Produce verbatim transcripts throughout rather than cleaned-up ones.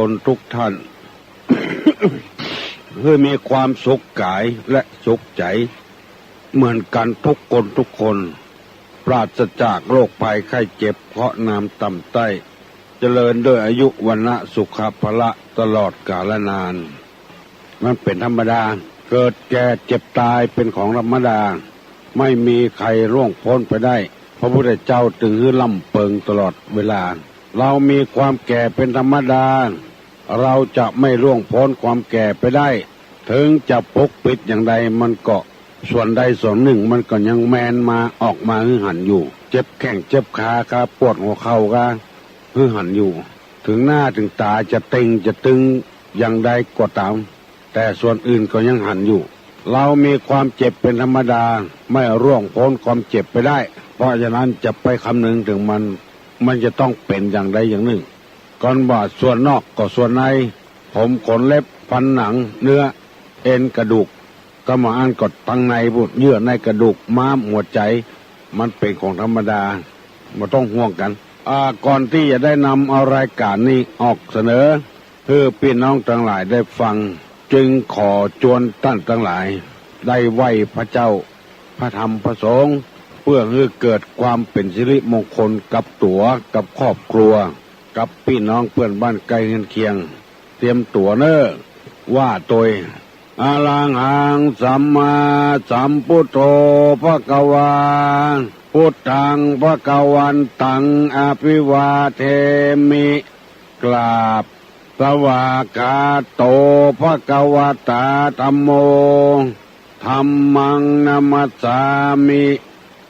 คนทุกท่าน หื้อมีความสุขกายและสุขใจ๋ เหมือนกั๋นทุกคนทุกคน ปราศจากโรคภัยไข้เจ็บเคราะห์นามต่ำต้อย เจริญด้วยอายุวรรณะสุขะพละตลอดกาลนาน มันเป๋นธรรมดา เกิดแก่เจ็บต๋ายเป๋นของธรรมดา ไม่มีใครล่วงป๊นไปได้ พระพุทธเจ้าจึงหื้อร่ำเปิงตลอดเวลา เรามีความแก่เป๋นธรรมดา เราจะไม่ล่วงป๊นความแก่ไปได้ เถิงจะปกปิดอย่างใดมันก็ ส่วนใดส่วนนึ่งมันก็ยังแมนมาออกมาหื้อหันอยู่ เจ็บแข้งเจ็บขา ขาปวดหัวเข่าก็หื้อหันอยู่ เถิงหน้าเถิงต๋าจะเต็งจะตึงอย่างใดก็ต๋าม แต่ส่วนอื่นก็ยังหันอยู่ เรามีความเจ็บเป๋นธรรมดา ไม่ล่วงป๊นความเจ็บไปได้ เพราะฉะนั้นจะไปคำนึงเถิงมัน มันจะต้องเป๋นอย่างใดอย่างนึ่ง ก่อนว่าส่วนนอกก็ส่วนใน ผมขนเล็บฟันหนังเนื้อเอ็นกระดูก ก็บ่อั้นก็ตังในปู้น เยื่อในกระดูกม้ามหัวใจ๋ มันเป๋นของธรรมดา บ่ต้องห่วงกั๋น อ่า ก่อนตี้จะได้นำเอารายก๋านนี้ออกเสนอ หื้อปี้น้องตังหลายได้ฟัง จึงขอจวนต้านตังหลาย ได้ไหว้พระเจ้า พระธรรมพระสงฆ์ เปื้อหื้อเกิดความเป๋นสิริมงคลกับตั๋ว กับครอบครัว กับปี้น้องเปื้อนบ้านใก้เฮือนเคียง เตรียมตั๋วเน่อ ว่าโตย Arahaṃ sammāsambuddho bhagavā, buddhaṃ bhagavantaṃ abhivādemi. กราบ Svākkhāto bhagavatā dhammo, dhammaṃ namassāmi.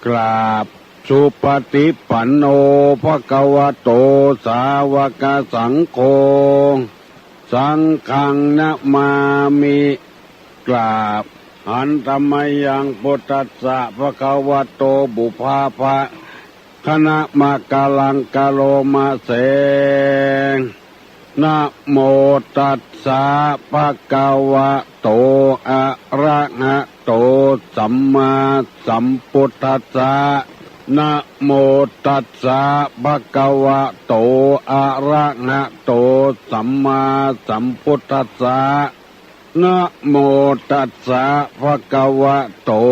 กราบ Supaṭipanno bhagavato sāvakasaṅgho, saṅghaṃ namāmi. กราบ Handa mayaṃ buddhassa bhagavato pubbabhāgaṇamakaraṃ karoma se. Namo tassa bhagavato arahato sammāsambuddhassa. Namo tassa bhagavato arahato sammāsambuddhassa. Namo tassa bhagavato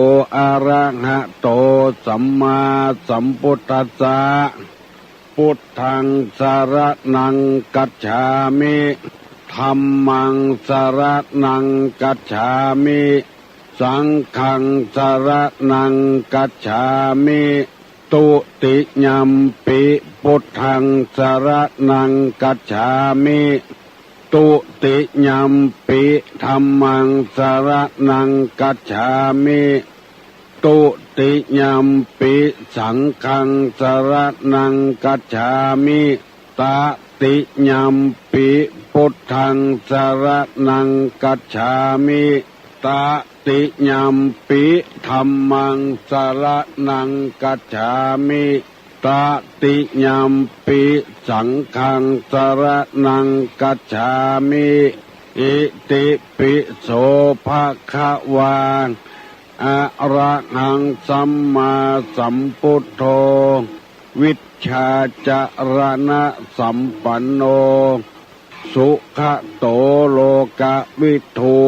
arahato sammāsambuddhassa. Buddhaṃ saraṇaṃ gacchāmi. Dhammaṃ saraṇaṃ gacchāmi. Saṅghaṃ saraṇaṃ gacchāmi. Dutiyampi buddhaṃ saraṇaṃ gacchāmi. Dutiyampi dhammaṃ saraṇaṃ gacchāmi. Dutiyampi saṅghaṃ saraṇaṃ gacchāmi. Tatiyampi buddhaṃ saraṇaṃ gacchāmi. Tatiyampi dhammaṃ saraṇaṃ gacchāmi. Tatiyampi saṅghaṃ saraṇaṃ gacchāmi. Itipi so bhagavā arahaṃ sammāsambuddho vijjācaraṇasampanno sugato lokavidū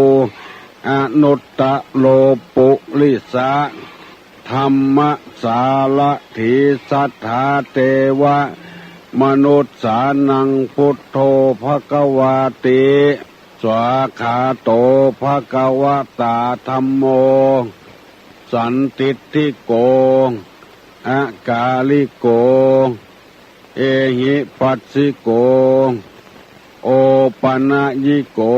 anuttaro purisadammasārathi satthā devamanussānaṃ buddho bhagavāti. Svākkhāto bhagavatā dhammo sandiṭṭhiko akāliko ehipassiko opanayiko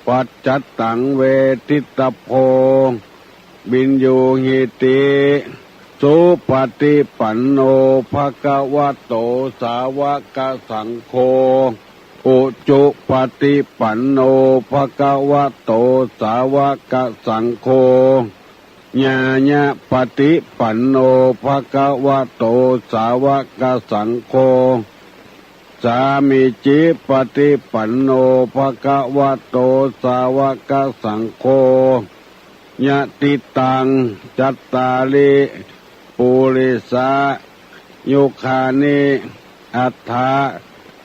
paccattaṃ veditabbo viññūhīti. Supaṭipanno bhagavato sāvakasaṅgho, ujupaṭipanno bhagavato sāvakasaṅgho, ñāyapaṭipanno bhagavato sāvakasaṅgho, sāmīcipaṭipanno bhagavato sāvakasaṅgho, yadidaṃ cattāri purisayugāni aṭṭha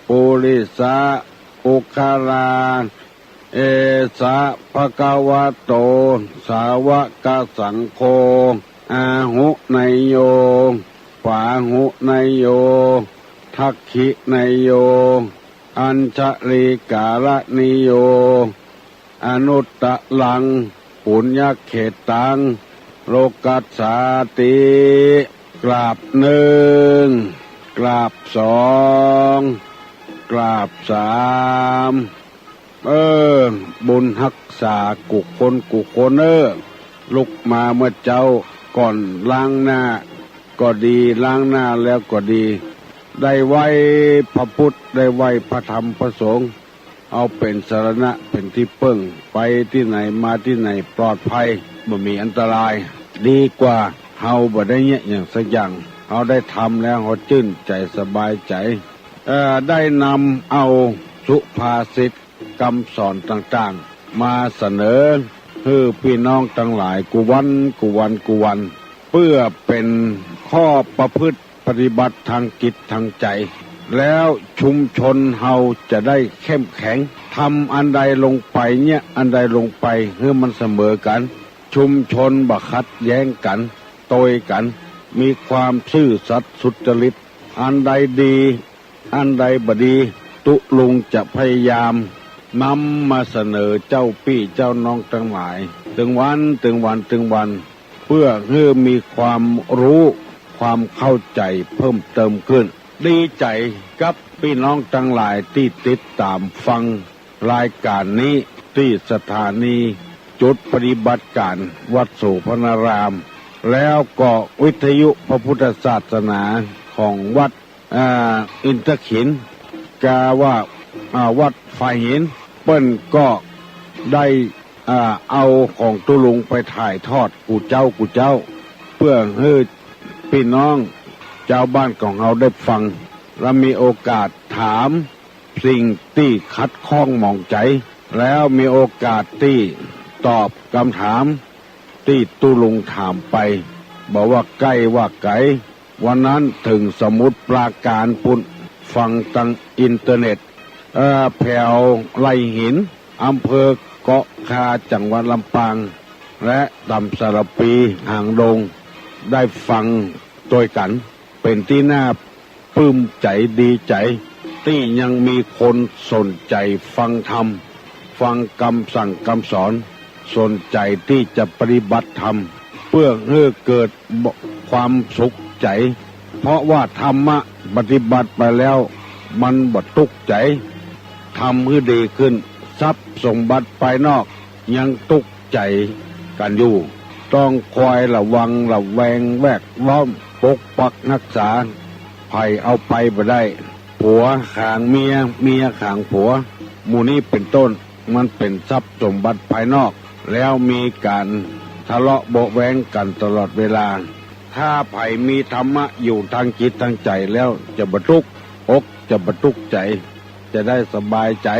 ปุริสะปุคคลา เอสะ ภะคะวะโต สาวะกะสังโฆ อาหุเนยโย ปาหุเนยโย ทักขิเนยโย อัญชลีการะเนยโย อนุตตะรัง ปุญญะเขตตัง โลกัสสาติ กราบหนึ่ง กราบสอง กราบสาม เออ บุญฮักษากู้คนกู้คนเอ้อ ลุกมาเมื่อเจ๊าก่อนล้างหน้าก็ดี ล้างหน้าแล้วก็ดี ได้ไหว้พระพุทธ ได้ไหว้พระธรรมพระสงฆ์ เอาเป๋นสรณะเป๋นตี้เปิ้ง ไปตี้ไหนมาตี้ไหนปลอดภัย บ่มีอันตราย ดีกว่าเฮาบ่ได้เยียะหยังสักอย่าง เฮาได้ทำแล้วเฮาจื้นใจ๋สบายใจ๋ เอ่อ ได้นำเอาสุภาษิต กำสอนต่างๆ มาเสนอหื้อปี้น้องตังหลายกู้วัน กู้วัน กู้วัน เปื้อเป๋นข้อประพฤติปฏิบัติตางจิตตางใจ๋ แล้วชุมชนเฮาจะได้เข้มแข็ง ทำอันใดลงไป เยียะอันใดลงไปหื้อมันเสมอกั๋น ชุมชนบ่ขัดแย้งกั๋น โตยกั๋น มีความซื่อสัตย์สุจริต อันใดดี อันใดบ่ดี ตุ๊ลุงจะพยายามนำมาเสนอเจ้าปี้เจ้าน้องตังหลาย ตึงวัน ตึงวัน ตึงวัน เปื้อหื้อมีความฮู้ ความเข้าใจ๋เพิ่มเติมขึ้น ดีใจ๋กับปี้น้องตังหลายตี้ติดต๋ามฟังรายก๋านนี้ตี้สถานีจุดปฏิบัติก๋านวัดโสภณาราม แล้วก็วิทยุพระพุทธศาสนาของวัด อ่า อินทขิล กาว่า อ่า วัดฝายหิน เปิ้นก็ได้ อ่า เอาของตุ๊ลุงไปถ่ายทอดกู้เจ๊ากู้เจ๊า เปื้อหื้อปี้น้องจาวบ้านของเฮาได้ฟัง และมีโอกาสถามสิ่งตี้ขัดข้องหมองใจ๋ แล้วมีโอกาสตี้ตอบกำถามตี้ตุ๊ลุงถามไป บ่ว่าใก้ว่าไก๋ วันนั้นเถิงสมุทรปราการปู๊น ฟังตางอินเทอร์เน็ต เอ่อ แผวไหล่หิน อำเภอเกาะคา จังหวัดลำปาง และต๋ามสารภี หางดง ได้ฟังตวยกั๋น เป๋นตี้น่าปลื้มใจ๋ดีใจ๋ ตี้ยังมีคนสนใจ๋ฟังธรรม ฟังกำสั่งกำสอน สนใจ๋ตี้จะปฏิบัติธรรม เปื้อหื้อเกิดความสุขใจ๋ เพราะว่าธรรมะปฏิบัติไปแล้วมันบ่ตุ๊กข์ใจ๋ ทำหื้อดีขึ้น ทรัพย์สมบัติภายนอกยังตุ๊กข์ใจ๋กั๋นอยู่ ต้องคอยระวังระแวงแวดล้อม ปกปักฮักษา ใผเอาไปบ่ได้ ผัวขางเมีย เมียขางผัว หมู่นี้เป๋นต้น มันเป๋นทรัพย์สมบัติภายนอก แล้วมีก๋านทะเลาะเบาะแว้งกั๋นตลอดเวลา ถ้าใผมีธรรมะอยู่ตางจิตตางใจ๋แล้วจะบ่ตุ๊กข์อก จะบ่ตุ๊กข์ใจ๋ จะได้สบายใจ๋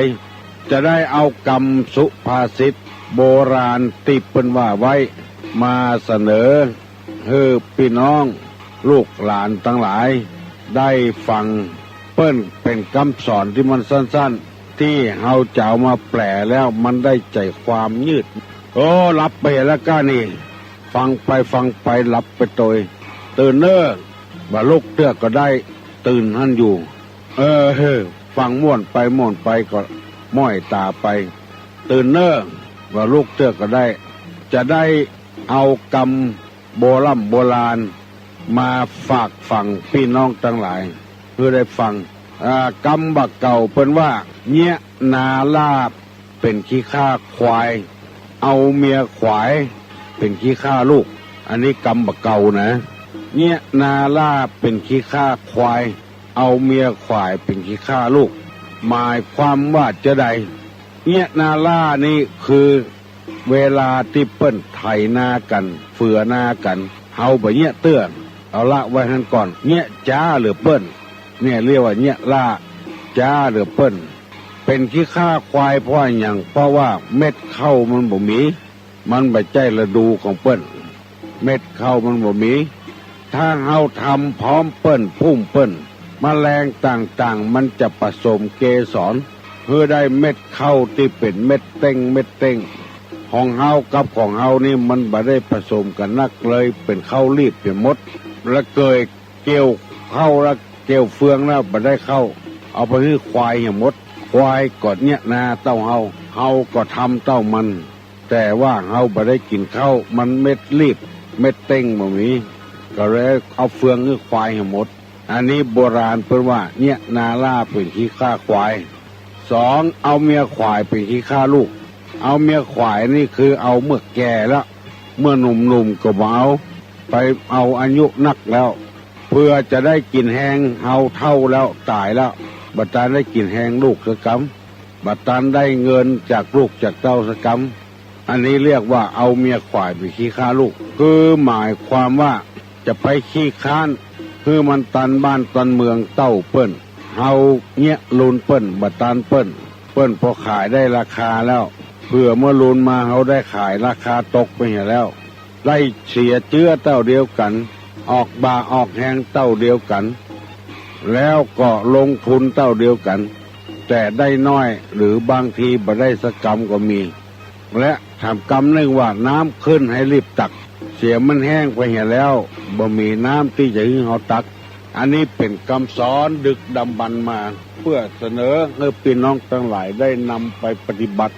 จะได้เอากำสุภาษิตโบราณตี้เปิ้นว่าไว้มาเสนอ หื้อปี้น้องลูกหลานตังหลายได้ฟัง เปิ้นเป๋นกำสอนตี้มันสั้นๆ ตี้เฮาจะเอามาแปลแล้วมันได้ใจ๋ความยืด โอ้ หลับไปแล้วก้านี่ ฟังไปฟังไปหลับไปตวย ตื่นเน่อ บ่ลุกเตื้อก็ได้ ตื่นหั้นอยู่ เออ ฟังม่วนไปม่วนไปก็ม้อยต๋าไป ตื่นเน่อ บ่ลุกเตื้อก็ได้ จะได้เอากำโบร่ำโบราณมาฝากฝังปี้น้องตังหลาย หื้อได้ฟัง อ่า กำบ่าเก่าเปิ้นว่า เยียะนาล่าเป๋นขี้ข้าควาย เอาเมียขวายเป๋นขี้ข้าลูก อันนี้กำบ่าเก่านะ เยียะนาล่าเป๋นขี้ข้าควาย เอาเมียขวายเป๋นขี้ข้าลูก หมายความว่าจาใด เยียะนาล่านี่คือ เวลาตี้เปิ้นไถนากั๋น เฟือนากั๋น เฮาบ่เยียะเตื้อ เอาละไว้หั้นก่อน เยียะจ๊าเหลือเปิ้น เนี่ยเรียกว่าเยียะล่า จ๊าเหลือเปิ้น เป๋นขี้ข้าควายเพราะหยัง เพราะว่าเม็ดข้าวมันบ่มี มันบ่ใจ้ฤดูของเปิ้น เม็ดข้าวมันบ่มี ถ้าเฮาทำพร้อมเปิ้น พุ้มเปิ้น แมลงต่างๆ มันจะผสมเกสร หื้อได้เม็ดข้าวตี้เป๋นเม็ดเต้งเม็ดเต้ง ของเฮากับของเฮานี่มันบ่ได้ผสมกั๋นนัก เลยเป๋นข้าวลีบไปหมด และเกยเกี่ยวข้าวและเกี่ยวเฟืองแล้วบ่ได้ข้าว เอาไปหื้อควายเหียหมด ควายก็เยียะนาเต้าเฮา เฮาก็ทำเต้ามัน แต่ว่าเฮาบ่ได้กิ๋นข้าว มันเม็ดลีบ เม็ดเต้งบ่มี ก็เลยเอาเฟืองหื้อควายเหียหมด อันนี้โบราณเปิ้นว่าเยียะนาหล้าเป๋นขี้ข้าควาย สอง เอาเมียขวายเป๋นขี้ข้าลูก เอาเมียขวายนี่คือเอาเมื่อแก่แล้ว เมื่อหนุ่มๆ ก็บ่เอา ไปเอาอายุนักแล้ว เพื่อจะได้กิ๋นแฮง เฮาเฒ่าแล้วต๋ายแล้ว บ่ตันได้กิ๋นแฮงลูกสักกำ บ่ตันได้เงินจากลูกจากเต้าสักกำ อันนี้เรียกว่าเอาเมียขวายเป๋นขี้ข้าลูก คือหมายความว่าจะไปขี้ค้าน หื้อมันตันบ้านตันเมืองเต้าเปิ้น เฮาเยียะลุนเปิ้น บ่ตันเปิ้น เปิ้นพอขายได้ราคาแล้ว เผื่อเมื่อลุนมาเฮาได้ขายราคาตกไปเหียแล้ว ได้เสียเจื้อเต้าเดียวกั๋น ออกบ่าออกแฮงเต้าเดียวกั๋น แล้วก็ลงทุนเต้าเดียวกั๋น แต่ได้น้อย หรือบางทีบ่ได้สักกำก็มี และถามกำนึ่งว่าน้ำขึ้นหื้อรีบตัก เสียมันแห้งไปเหียแล้ว บ่มีน้ำตี้จะหื้อเฮาตัก อันนี้เป๋นกำสอนดึกดำบรรพ์มา เพื่อเสนอหื้อปี้น้องตังหลายได้นำไปปฏิบัติ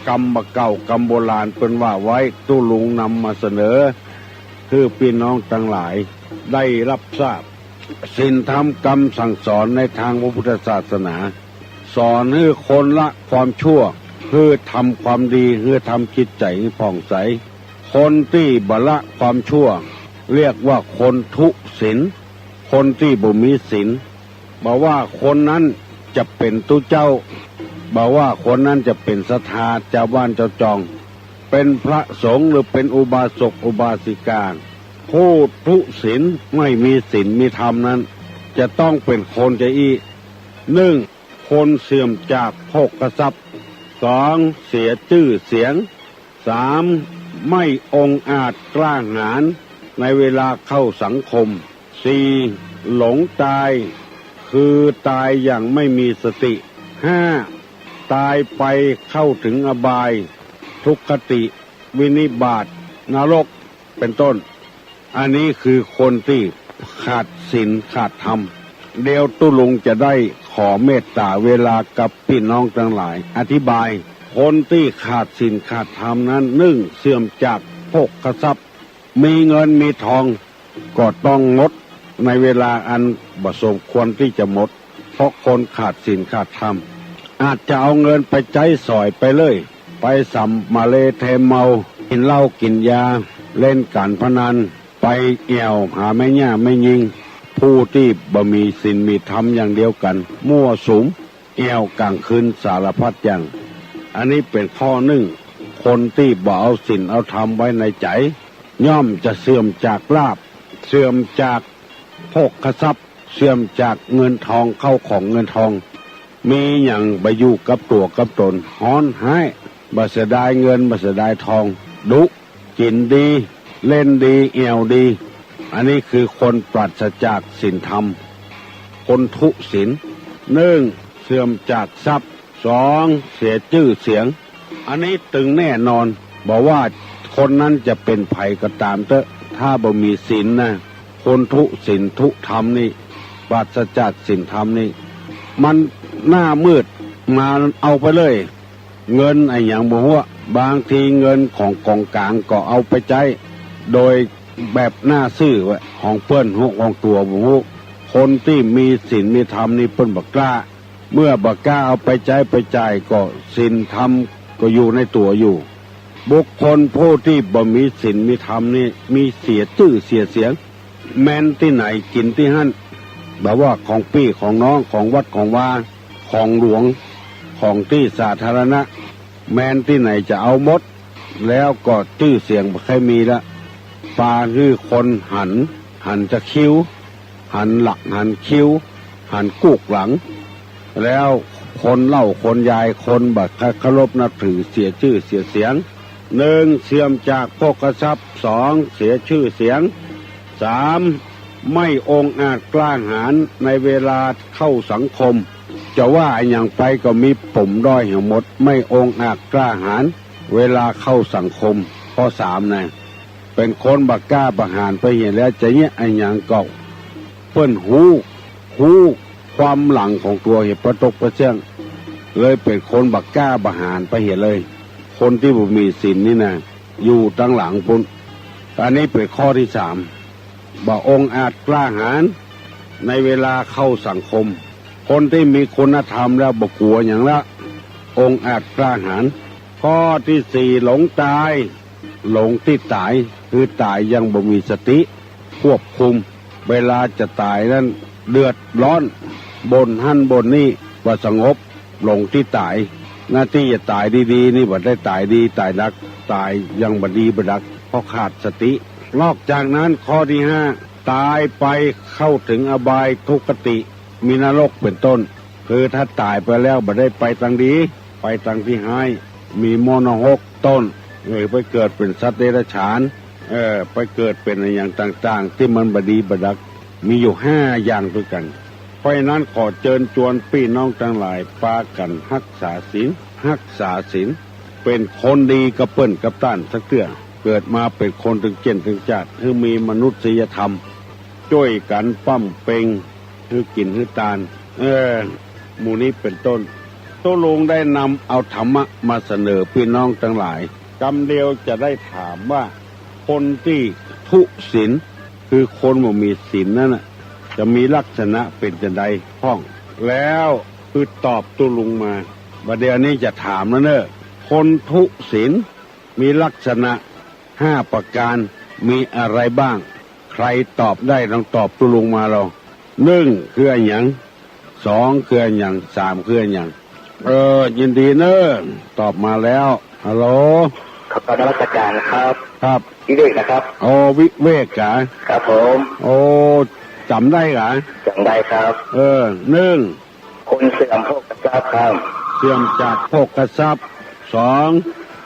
กำบ่าเก่ากำโบราณเปิ้นว่าไว้ ตุ๊ลุงนำมาเสนอ หื้อปี้น้องตังหลายได้ฮับทราบ ศีลธรรมกำสั่งสอนในตางพระพุทธศาสนา สอนหื้อคนละความชั่ว หื้อทำความดี หื้อทำจิตใจ๋หื้อผ่องใส คนตี้บ่ละความชั่ว เรียกว่าคนทุศีล คนตี้บ่มีศีล บ่ว่าคนนั้นจะเป๋นตุ๊เจ้า บ่ว่าคนนั้นจะเป๋นศรัทธาจาวบ้านจาวจอง เป๋นพระสงฆ์หรือเป๋นอุบาสกอุบาสิกา ผู้ทุศีล ไม่มีศีลมีธรรมนั้น จะต้องเป๋นคนจะอี้ นึ่ง คนเสื่อมจากโภคทรัพย์ สอง เสียจื้อเสียง สาม ไม่องอาจกล้าหาญในเวลาเข้าสังคม สี่ หลงตาย คือตายอย่างไม่มีสติ ห้า ตายไปเข้าถึงอบาย ทุกขติ วินิบาต นรก เป๋นต้น อันนี้คือคนตี้ขาดศีลขาดธรรม เดี๋ยวตุ๊ลุงจะได้ขอเมตต๋าเวลากับปี้น้องตังหลาย อธิบาย คนตี้ขาดศีลขาดธรรมนั้น นึ่ง เสื่อมจากโภคทรัพย์ มีเงินมีทอง ก็ต้องงดในเวลาอันบ่สมควรตี้จะหมด เพราะคนขาดศีลขาดธรรม อาจจะเอาเงินไปใจ๊สอยไปเลย ไปสำมะเลเทเมา กิ๋นเหล้ากิ๋นยา เล่นก๋านพนัน ไปแอ่วหาแม่หญ้าแม่ญิง ผู้ตี้บ่มีศีลมีธรรมอย่างเดียวกั๋น มั่วสุม แอ่วก๋างคืนสารพัดอย่าง อันนี้เป๋นข้อนึ่ง คนตี้บ่เอาศีลเอาธรรมไว้ในใจ๋ ย่อมจะเสื่อมจากลาภ เสื่อมจากโภคทรัพย์ เสื่อมจากเงินทอง เข้าของเงินทอง มีหยังบ่อยู่กับตั๋วกับต๋น ฮ้อนฮ้าย บ่เสียดายเงิน บ่เสียดายทอง ดุ กิ๋นดี เล่นดี แอ่วดี อันนี้คือคนปราศจากศีลธรรม คนทุศีล นึ่ง เสื่อมจากทรัพย์ สอง เสียจื้อเสียง อันนี้ตึงแน่นอน บ่ว่าคนนั้นจะเป๋นใผก็ต๋ามเต๊อะ ถ้าบ่มีศีลนะ คนทุศีลทุธรรมนี่ ปราศจากศีลธรรมนี่ มันหน้ามืดมาเอาไปเลย เงินอะหยังบ่ฮู้ บางทีเงินของก๋องก๋างก็เอาไปใจ๊ โดยแบบหน้าซื่อว่าของเปิ้นฮู้ของตั๋วบ่ฮู้ คนตี้มีศีลมีธรรมนี่เปิ้นบ่กล้า เมื่อบ่กล้าเอาไปใจ๊ไปจ่ายก็ศีลธรรมก็อยู่ในตั๋วอยู่ บุคคลผู้ตี้บ่มีศีลมีธรรมนี่มีเสียจื้อเสียเสียง แม่นตี้ไหนกิ๋นตี้หั้น บ่ว่าของปี้ของน้อง ของวัดของวา ของหลวง ของตี้สาธารณะ แม่นตี้ไหนจะเอาหมด แล้วก็จื้อเสียงบ่ใค่มีละ ปาหื้อคนหัน หันจะคิ้ว หันหลักหันคิ้ว หันกุกหลัง แล้วคนเหล้าคนยาย คนบ่เคารพนับถือ เสียจื้อเสียเสียง นึ่ง เสื่อมจากโภคทรัพย์ สอง เสียจื้อเสียง สาม ไม่องอาจกล้าหาญในเวลาเข้าสังคม จะว่าอะหยังไปก็มีปมด้อยเหียหมด ไม่องอาจกล้าหาญเวลาเข้าสังคม ข้อสามนะ เป๋นคนบ่กล้าบ่หาญไปเหียแล้ว จะเยียะอะหยังก็ เปิ้นฮู้ ฮู้ความหลังของตั๋วเหีย ปะตกปะเซี้ยง เลยเป๋นคนบ่กล้าบ่หาญไปเหียเลย คนตี้บ่มีศีลนี่นะ อยู่ตังหลังปู๊น อันนี้เป๋นข้อตี้สาม บ่องอาจกล้าหาญในเวลาเข้าสังคม คนตี้มีคุณธรรมแล้วบ่กั๋วหยังละ องอาจกล้าหาญ ข้อตี้สี่ หลงต๋าย หลงตี้ต๋าย คือต๋ายยังบ่มีสติควบคุม เวลาจะต๋ายนั้นเดือดร้อน บ่นหั้นบ่นนี่บ่สงบ หลงตี้ต๋าย นาตี้จะต๋ายดีๆ นี่บ่ได้ต๋ายดี ต๋ายดัก ต๋ายยังบ่ดีบ่ดัก เพราะขาดสติ นอกจากนั้นข้อตี้ห้า ต๋ายไปเข้าเถิงอบายทุคติ มีนรกเป๋นต้น คือถ้าต๋ายไปแล้วบ่ได้ไปตังดี ไปตังตี้ฮ้าย มีหม้อนรกต้น หรือไปเกิดเป๋นสัตว์เดรัจฉาน เออ ไปเกิดเป๋นอะหยังต่างๆ ตี้มันบ่ดีบ่ดัก มีอยู่ห้าอย่างตวยกั๋น เพราะฉะนั้นขอเจิญจวนปี้น้องตังหลายปากั๋นฮักษาศีล ฮักษาศีล เป๋นคนดีกับเปิ้นกับต้านสักเตื้อ เกิดมาเป๋นคนตึงเจ้นตึงจาติ หื้อมีมนุษยธรรม จ้วยกั๋นป้ำเป็ง หื้อกิ๋นหื้อตาน เออ หมู่นี้เป๋นต้น ตุ๊ลุงได้นำเอาธรรมะมาเสนอปี้น้องตังหลาย กำเดียวจะได้ถามว่า คนตี้ทุศีล คือคนบ่มีศีลนั้นน่ะ จะมีลักษณะเป๋นจาใดพ่อง แล้วคือตอบตุ๊ลุงมา บ่าเดี่ยวนี้จะถามแล้วเน่อ คนทุศีล มีลักษณะห้าประก๋าน มีอะไรบ้าง ใผตอบได้ลองตอบตุ๊ลุงมาลอง นึ่ง คืออะหยัง สอง คืออะหยัง สาม คืออะหยัง เออ ยินดีเน่อ ตอบมาแล้ว ฮัลโหล ขอกราบนมัสก๋านครับ ครับ วิเวกนะครับ โอ้ วิเวกกา ครับผม โอ้ จ๋ำได้กา จ๋ำได้ครับ เออ นึ่ง คนเสื่อมโภคทรัพย์ครับ เสื่อมจากโภคทรัพย์ สอง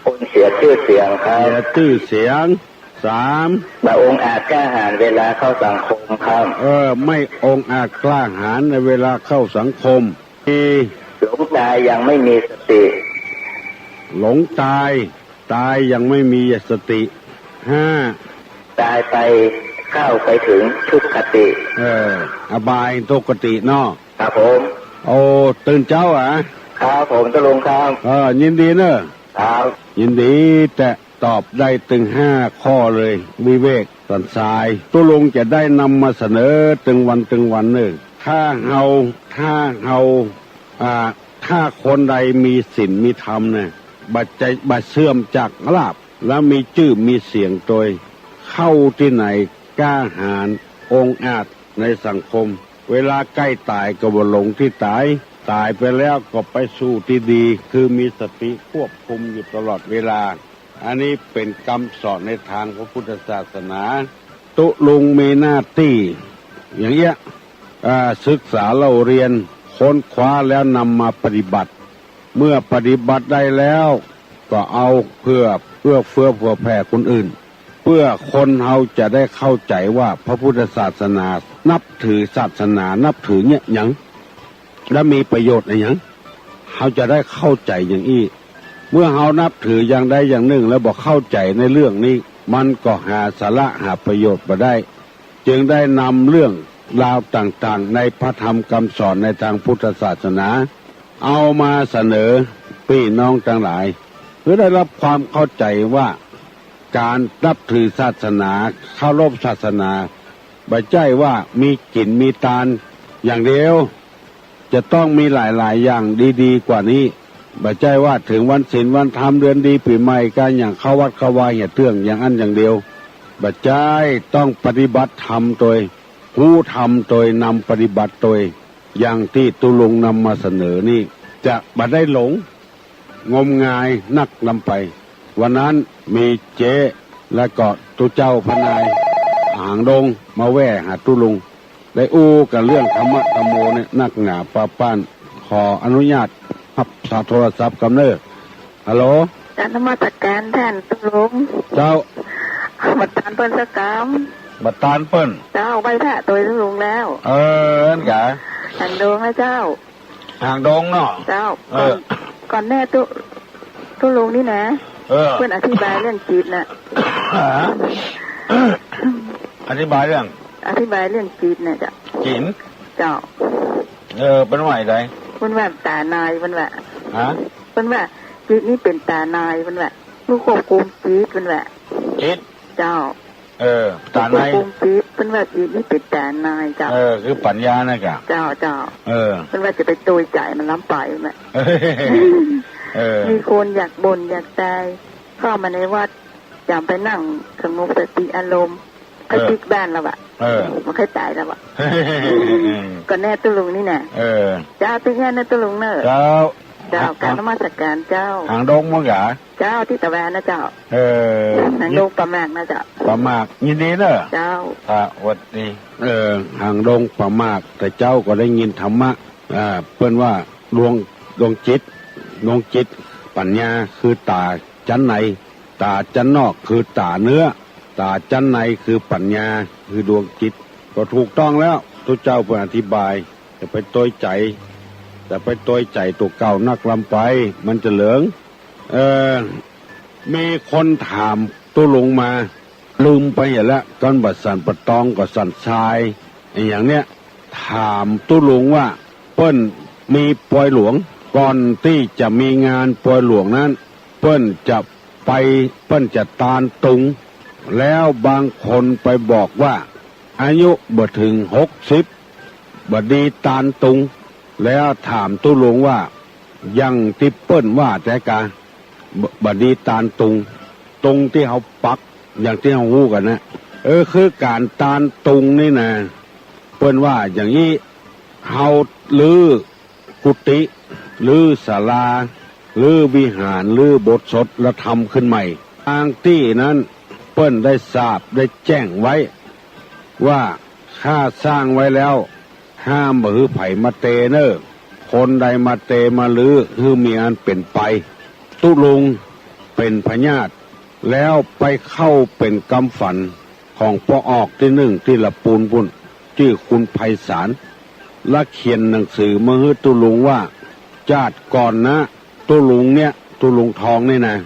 คนเสียจื้อเสียงครับ เสียจื้อเสียง สาม บ่องอาจกล้าหาญเวลาเข้าสังคมครับ เออ ไม่องอาจกล้าหาญในเวลาเข้าสังคม สี่ หลงต๋ายยังไม่มีสติ หลงต๋าย ต๋ายยังไม่มีสติ ห้า ต๋ายไปเข้าไปเถิงทุคติ เออ อบายทุคติเนาะ ครับผม โอ้ ตื่นเจ๊าอะ ครับผม ตุ๊ลุงครับ เออ ยินดีเน่อ ครับ ยินดีแต๊ ตอบได้ตึงห้าข้อเลย วิเวก สันสาย ตุ๊ลุงจะได้นำมาเสนอตึงวันตึงวันเน่อ ถ้าเฮา ถ้าเฮา อ่า ถ้าคนใดมีศีลมีธรรมเนี่ย บ่จะ บ่เสื่อมจากลาภ และมีจื้อมีเสียงตวย เข้าตี้ไหนกล้าหาญองอาจในสังคม เวลาใก้ต๋ายก็บ่หลงตี้ต๋าย ต๋ายไปแล้วก็ไปสู่ตี้ดี คือมีสติควบคุมอยู่ตลอดเวลา อันนี้เป๋นกำสอนในตางพระพุทธศาสนา ตุ๊ลุงมีหน้าตี้อย่างเอี้ย อ่า ศึกษาเล่าเรียน ค้นคว้าแล้วนำมาปฏิบัติ เมื่อปฏิบัติได้แล้ว ก็เอาเพื่อเอื้อเฟื้อเผื่อแผ่คนอื่น เพื่อคนเฮาจะได้เข้าใจ๋ว่าพระพุทธศาสนา นับถือศาสนา นับถือเยียะหยัง และมีประโยชน์อะหยัง เฮาจะได้เข้าใจ๋อย่างอี้ เมื่อเฮานับถืออย่างใดอย่างนึ่งแล้วบ่เข้าใจ๋ในเรื่องนี้ มันก็หาสาระหาประโยชน์บ่ได้ จึงได้นำเรื่องราวต่างๆ ในพระธรรมกำสอนในตางพุทธศาสนา เอามาเสนอปี้น้องตังหลาย หื้อได้ฮับความเข้าใจ๋ว่า ก๋านนับถือศาสนา เคารพศาสนา บ่ใจ้ว่ามีกิ๋นมีตานอย่างเดียว จะต้องมีหลายๆ อย่างดีๆ กว่านี้ บ่ใจ้ว่าเถิงวันศีลวันธรรม เดือนดีปี๋ใหม่ ก๋านหยังเข้าวัดเข้าวาเหียเตื้องอย่างอั้นอย่างเดียว บ่ใจ้ ต้องปฏิบัติธรรมตวย ฮู้ธรรมตวย นำปฏิบัติตวย อย่างตี้ตุ๊ลุงนำมาเสนอนี่ จะบ่ได้หลง งมงายนักนำไป วันนั้นมีเจ๊ และก็ตุ๊เจ้าพระนายหางดงมาแว่หาตุ๊ลุง ได้อู้กั๋นเรื่องธรรมะธัมโมเนี่ยนักหนาปาป้าน ขออนุญาตฮับสายโทรศัพท์กำเน่อ ฮัลโหล กราบนมัสก๋านต้านตุ๊ลุง เจ้า มาถามเปิ้นสักกำ บ่ตานเปิ้น เจ้า ไหว้พระตวยตุ๊ลุงแล้ว เออ อั้นกา หางดงนะเจ้า หางดงเนาะ เจ้า เออ ก่อน ก่อนแน่ตุ๊ ตุ๊ลุงนี่นะ เออ เปิ้นอธิบายเรื่องจิตน่ะ ฮะ อธิบายเรื่อง อธิบายเรื่องจิตน่ะเจ้า จิต เจ้า เออ เปิ้นว่าอะไง เปิ้นว่าต๋าใน เปิ้นว่า ฮะ เปิ้นว่าจิตนี่เป๋นต๋าใน เปิ้นว่า ผู้ควบคุมจิต เปิ้นว่า จิต เจ้า เออ ต๋าใน ควบคุมจิต เปิ้นว่าจิตนี่เป๋นต๋าในเจ้า เออ คือปัญญานะกะ เจ้า เจ้า เออ เปิ้นว่าจะไปตวยใจ๋มันล้ำไปนะ เออ มีคนอยากบ่นอยากตาย เข้ามาในวัด ยามไปนั่งสงบสติอารมณ์ ค่อยปิ๊กบ้านแล้วอะ เออ มันค่อยต๋ายแล้วอะ ก่อนแน่ตุ๊ลุงนี่นะ เออ เจ้า ติ๊กแน่นะตุ๊ลุงเน่อ เจ้า เจ้า กราบนมัสการเจ้า หางดงมั้งกะ เจ้า ตี้ตะแวนนะเจ้า เออ หางดงป่ามากนะเจ้า ป่ามาก ยินดีเน่อ เจ้า อ่ะ หวัดดี เออ หางดงป่ามาก แต่เจ้าก็ได้ยินธรรมะ อ่า เปิ้นว่าดวง ดวงจิต ดวงจิต ปัญญา คือต๋าจั้นใน ต๋าจั้นนอก คือต๋าเนื้อ ต๋าจั้นใน คือปัญญา คือดวงจิต ก็ถูกต้องแล้ว ตุ๊เจ้าเปิ้นอธิบาย จะไปตวยใจ๋ จะไปตวยใจ๋ตั๋วเก่านักล้ำไป มันจะเหลิง เออ มีคนถามตุ๊ลุงมา ลืมไปเหียละ ก้อนบ่าสันป่าตองก็สันทราย อะหยังเนี่ย ถามตุ๊ลุงว่า เปิ้นมีปอยหลวง ก่อนตี้จะมีงานปอยหลวงนั้น เปิ้นจะไป เปิ้นจะตานตุง แล้วบางคนไปบอกว่า อายุบ่เถิงหกสิบ บ่ดีตานตุง แล้วถามตุ๊ลุงว่า อย่างตี้เปิ้นว่าแต๊กา บ่ บ่ดีตานตุง ตุงตี้เฮาปัก อย่างตี้เฮาฮู้กั๋นนะ เออ คือก๋านตานตุงนี่นะ เปิ้นว่าอย่างอี้ เฮารื้อกุฏิ รื้อศาลา รื้อวิหาร รื้อโบสถ์สด แล้วทำขึ้นใหม่ ตางตี้นั้น เปิ้นได้สาปได้แจ้งไว้ ว่า ข้าสร้างไว้แล้ว ห้ามบ่หื้อใผมาเตเน่อ คนใดมาเตมารื้อ หื้อมีอันเป๋นไป ตุ๊ลุงเป๋นพยาธิ แล้วไปเข้าเป๋นกำฝันของป้อออกตี้นึ่งตี้ละปูนปู้น จื้อคุณไพศาล ละเขียนหนังสือมาหื้อตุ๊ลุงว่า จาติก่อนนะ ตุ๊ลุงเนี่ย ตุ๊ลุงทองนี่นะ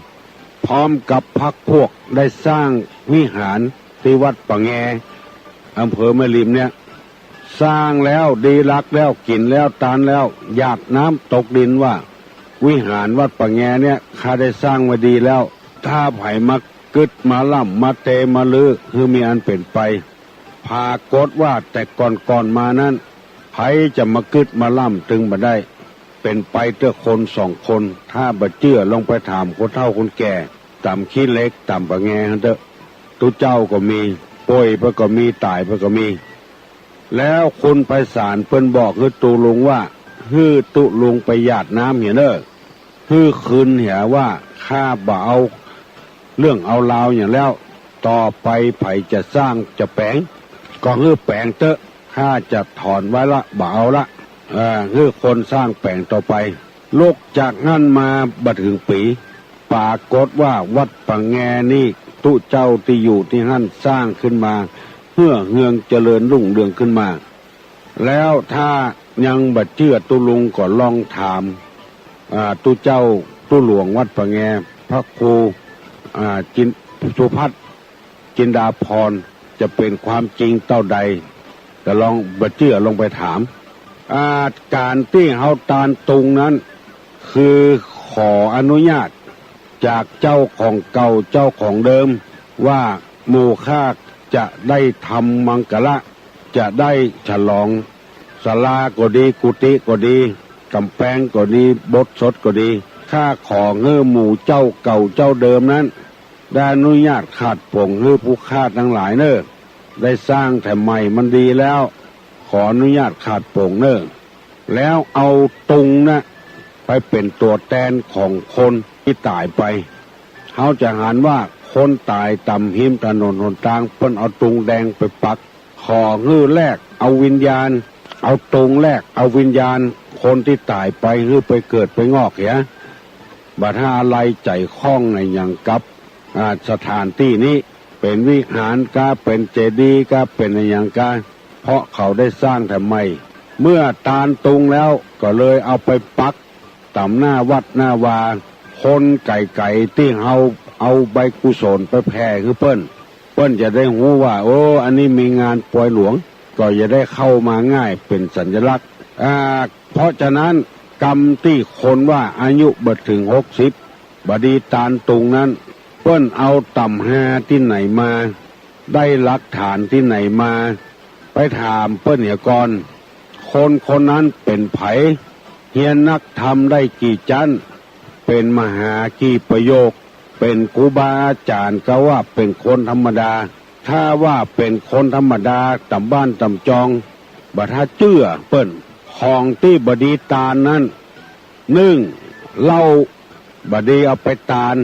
พร้อมกับพรรคพวกได้สร้างวิหารตี้วัดป่าแง อำเภอแม่ริมเนี่ย สร้างแล้วดีลักแล้ว กิ๋นแล้วตานแล้ว หยาดน้ำตกดินว่า วิหารวัดป่าแงเนี่ย ข้าได้สร้างไว้ดีแล้ว ถ้าใผมากึ๊ดมาล่ำมาเตมารื้อ หื้อมีอันเป๋นไป ปรากฏว่าแต่ก่อนๆ มานั้น ใผจะมากึ๊ดมาล่ำตึงบ่ได้ เป๋นไปเตื้อคนสองคน ถ้าบ่เจื้อลองไปถามคนเฒ่าคนแก่ ต๋ามขี้เหล็ก ต๋ามป่าแงหั้นเต๊อะ ตุ๊เจ้าก็มี ป่วยไปก็มี ต๋ายไปก็มี แล้วคุณไพศาลเปิ้นบอกหื้อตุ๊ลุงว่า หื้อตุ๊ลุงไปหยาดน้ำเหียเน่อ หื้อคืนเหียว่า ข้าบ่เอาเรื่องเอาราวหยังแล้ว ต่อไปใผจะสร้างจะแป๋ง ก็หื้อแป๋งเต๊อะ ข้าจะถอนไว้ละ บ่เอาละ เอ่อ หื้อคนสร้างแป๋งต่อไป ลุกจากนั้นมาบ่เถิงปี๋ ปรากฏว่าวัดป่าแงนี่ ตุ๊เจ้าตี้อยู่ตี้หั้นสร้างขึ้นมา เฮื่อเฮืองเจริญรุ่งเรืองขึ้นมา แล้วถ้ายังบ่เจื้อตุ๊ลุงก็ลองถาม อ่า ตุ๊เจ้าตุ๊หลวงวัดป่าแง พระครู อ่า จิน สุพัฒน์ จินดาภรณ์ จะเป๋นความจริงเต้าใด ก็ลองบ่เจื้อลองไปถาม อ่า ก๋านตี้เฮาตานตุงนั้น คือขออนุญาตจากเจ้าของเก่าเจ้าของเดิม ว่าหมู่ข้าจะได้ทำมังคละ จะได้ฉลองศาลาก็ดี กุฏิก็ดี ก๋ำแปงก็ดี โบสถ์สดก็ดี ข้าขอหื้อหมู่เจ้าเก่าเจ้าเดิมนั้น ได้อนุญาตขาดผงหื้อผู้ข้าตังหลายเน่อ ได้สร้างแถมใหม่มันดีแล้ว ขออนุญาตขาดผงเน่อ แล้วเอาตุงนะไปเป๋นตั๋วแตนของคนตี้ต๋ายไป เฮาจะหันว่าคนต๋ายต๋ามฮิมถนนหนตาง เปิ้นเอาตุงแดงไปปัก ขอหื้อแลกเอาวิญญาณ เอาตุงแลกเอาวิญญาณคนตี้ต๋ายไป หื้อไปเกิดไปงอกเหีย บ่าถ้าอะไลใจ๋ข้องอะหยังกับ อ่า สถานตี้นี้ เป๋นวิหารกา เป๋นเจดีย์กา เป๋นอะหยังกา เพราะเขาได้สร้างแต่ใหม่ เมื่อตานตุงแล้วก็เลยเอาไปปักต๋ามหน้าวัดหน้าวา คนไก๋ๆ ตี้เฮาเอาใบกุศลไปแผ่หื้อเปิ้น เปิ้นจะได้ฮู้ว่า โอ้ อันนี้มีงานปอยหลวง ก็จะได้เข้ามาง่าย เป๋นสัญลักษณ์ อ่า เพราะฉะนั้น กำตี้คนว่าอายุบ่เถิงหกสิบ บ่ดีตานตุงนั้น เปิ้นเอาตำราตี้ไหนมา ได้หลักฐานตี้ไหนมา ไปถามเปิ้นเหียก่อน คนคนนั้นเป๋นใผ เฮียนนักธรรมได้กี่จั๊น เป๋นมหากี่ประโยค เป๋นครูบาอาจ๋ารย์กาว่าเป๋นคนธรรมดา ถ้าว่าเป๋นคนธรรมดาต๋ามบ้านต๋ามจอง บ่ถ้าเจื้อเปิ้น ของตี้บ่ดีตานนั้น นึ่ง เหล้า บ่ดีเอาไปตาน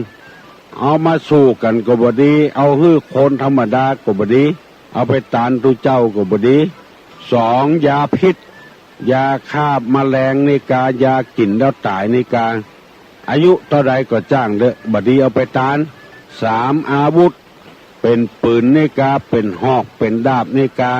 เอามาสู่กั๋นก็บ่ดี เอาหื้อคนธรรมดาก็บ่ดี เอาไปตานตุ๊เจ้าก็บ่ดี สอง ยาพิษ ยาฆ่าแมลงนี่กา ยากิ๋นแล้วต๋ายนี่กา อายุเต้าใดก็จ้างเต๊อะ บ่ดีเอาไปตาน สาม อาวุธ เป๋นปืนนี่กา เป๋นหอก เป๋นดาบนี่กา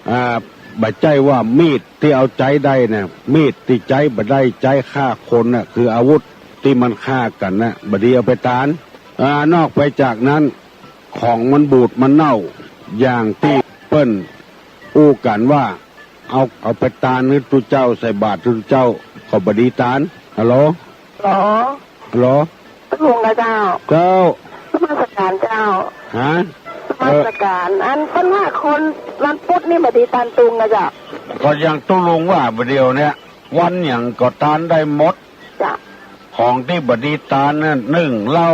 อ่า บ่ใจ้ว่ามีดตี้เอาใจ๊ได้น่ะ มีดตี้ใจ๊บ่ได้ ใจ๊ฆ่าคนน่ะ คืออาวุธตี้มันฆ่ากั๋นน่ะ บ่ดีเอาไปตาน อ่า นอกไปจากนั้น ของมันบูดมันเน่า อย่างตี้เปิ้นอู้กั๋นว่า เอา เอาไปตานหื้อตุ๊เจ้า ใส่บาตรตุ๊เจ้า ก็บ่ดีตาน ฮัลโหล ฮัลโหล ตุ๊ลุงนะเจ้า เจ้า นมัสก๋านเจ้า ฮะ นมัสก๋าน เออ อันเปิ้นว่าคนวันพุธนี่บ่ดีตานตุงนะเจ้า ก็อย่างตุ๊ลุงว่าบ่าเดี่ยวเนี่ย วันหยังก็ตานได้หมด เจ้า ของตี้บ่ดีตานน่ะ นึ่ง เหล้า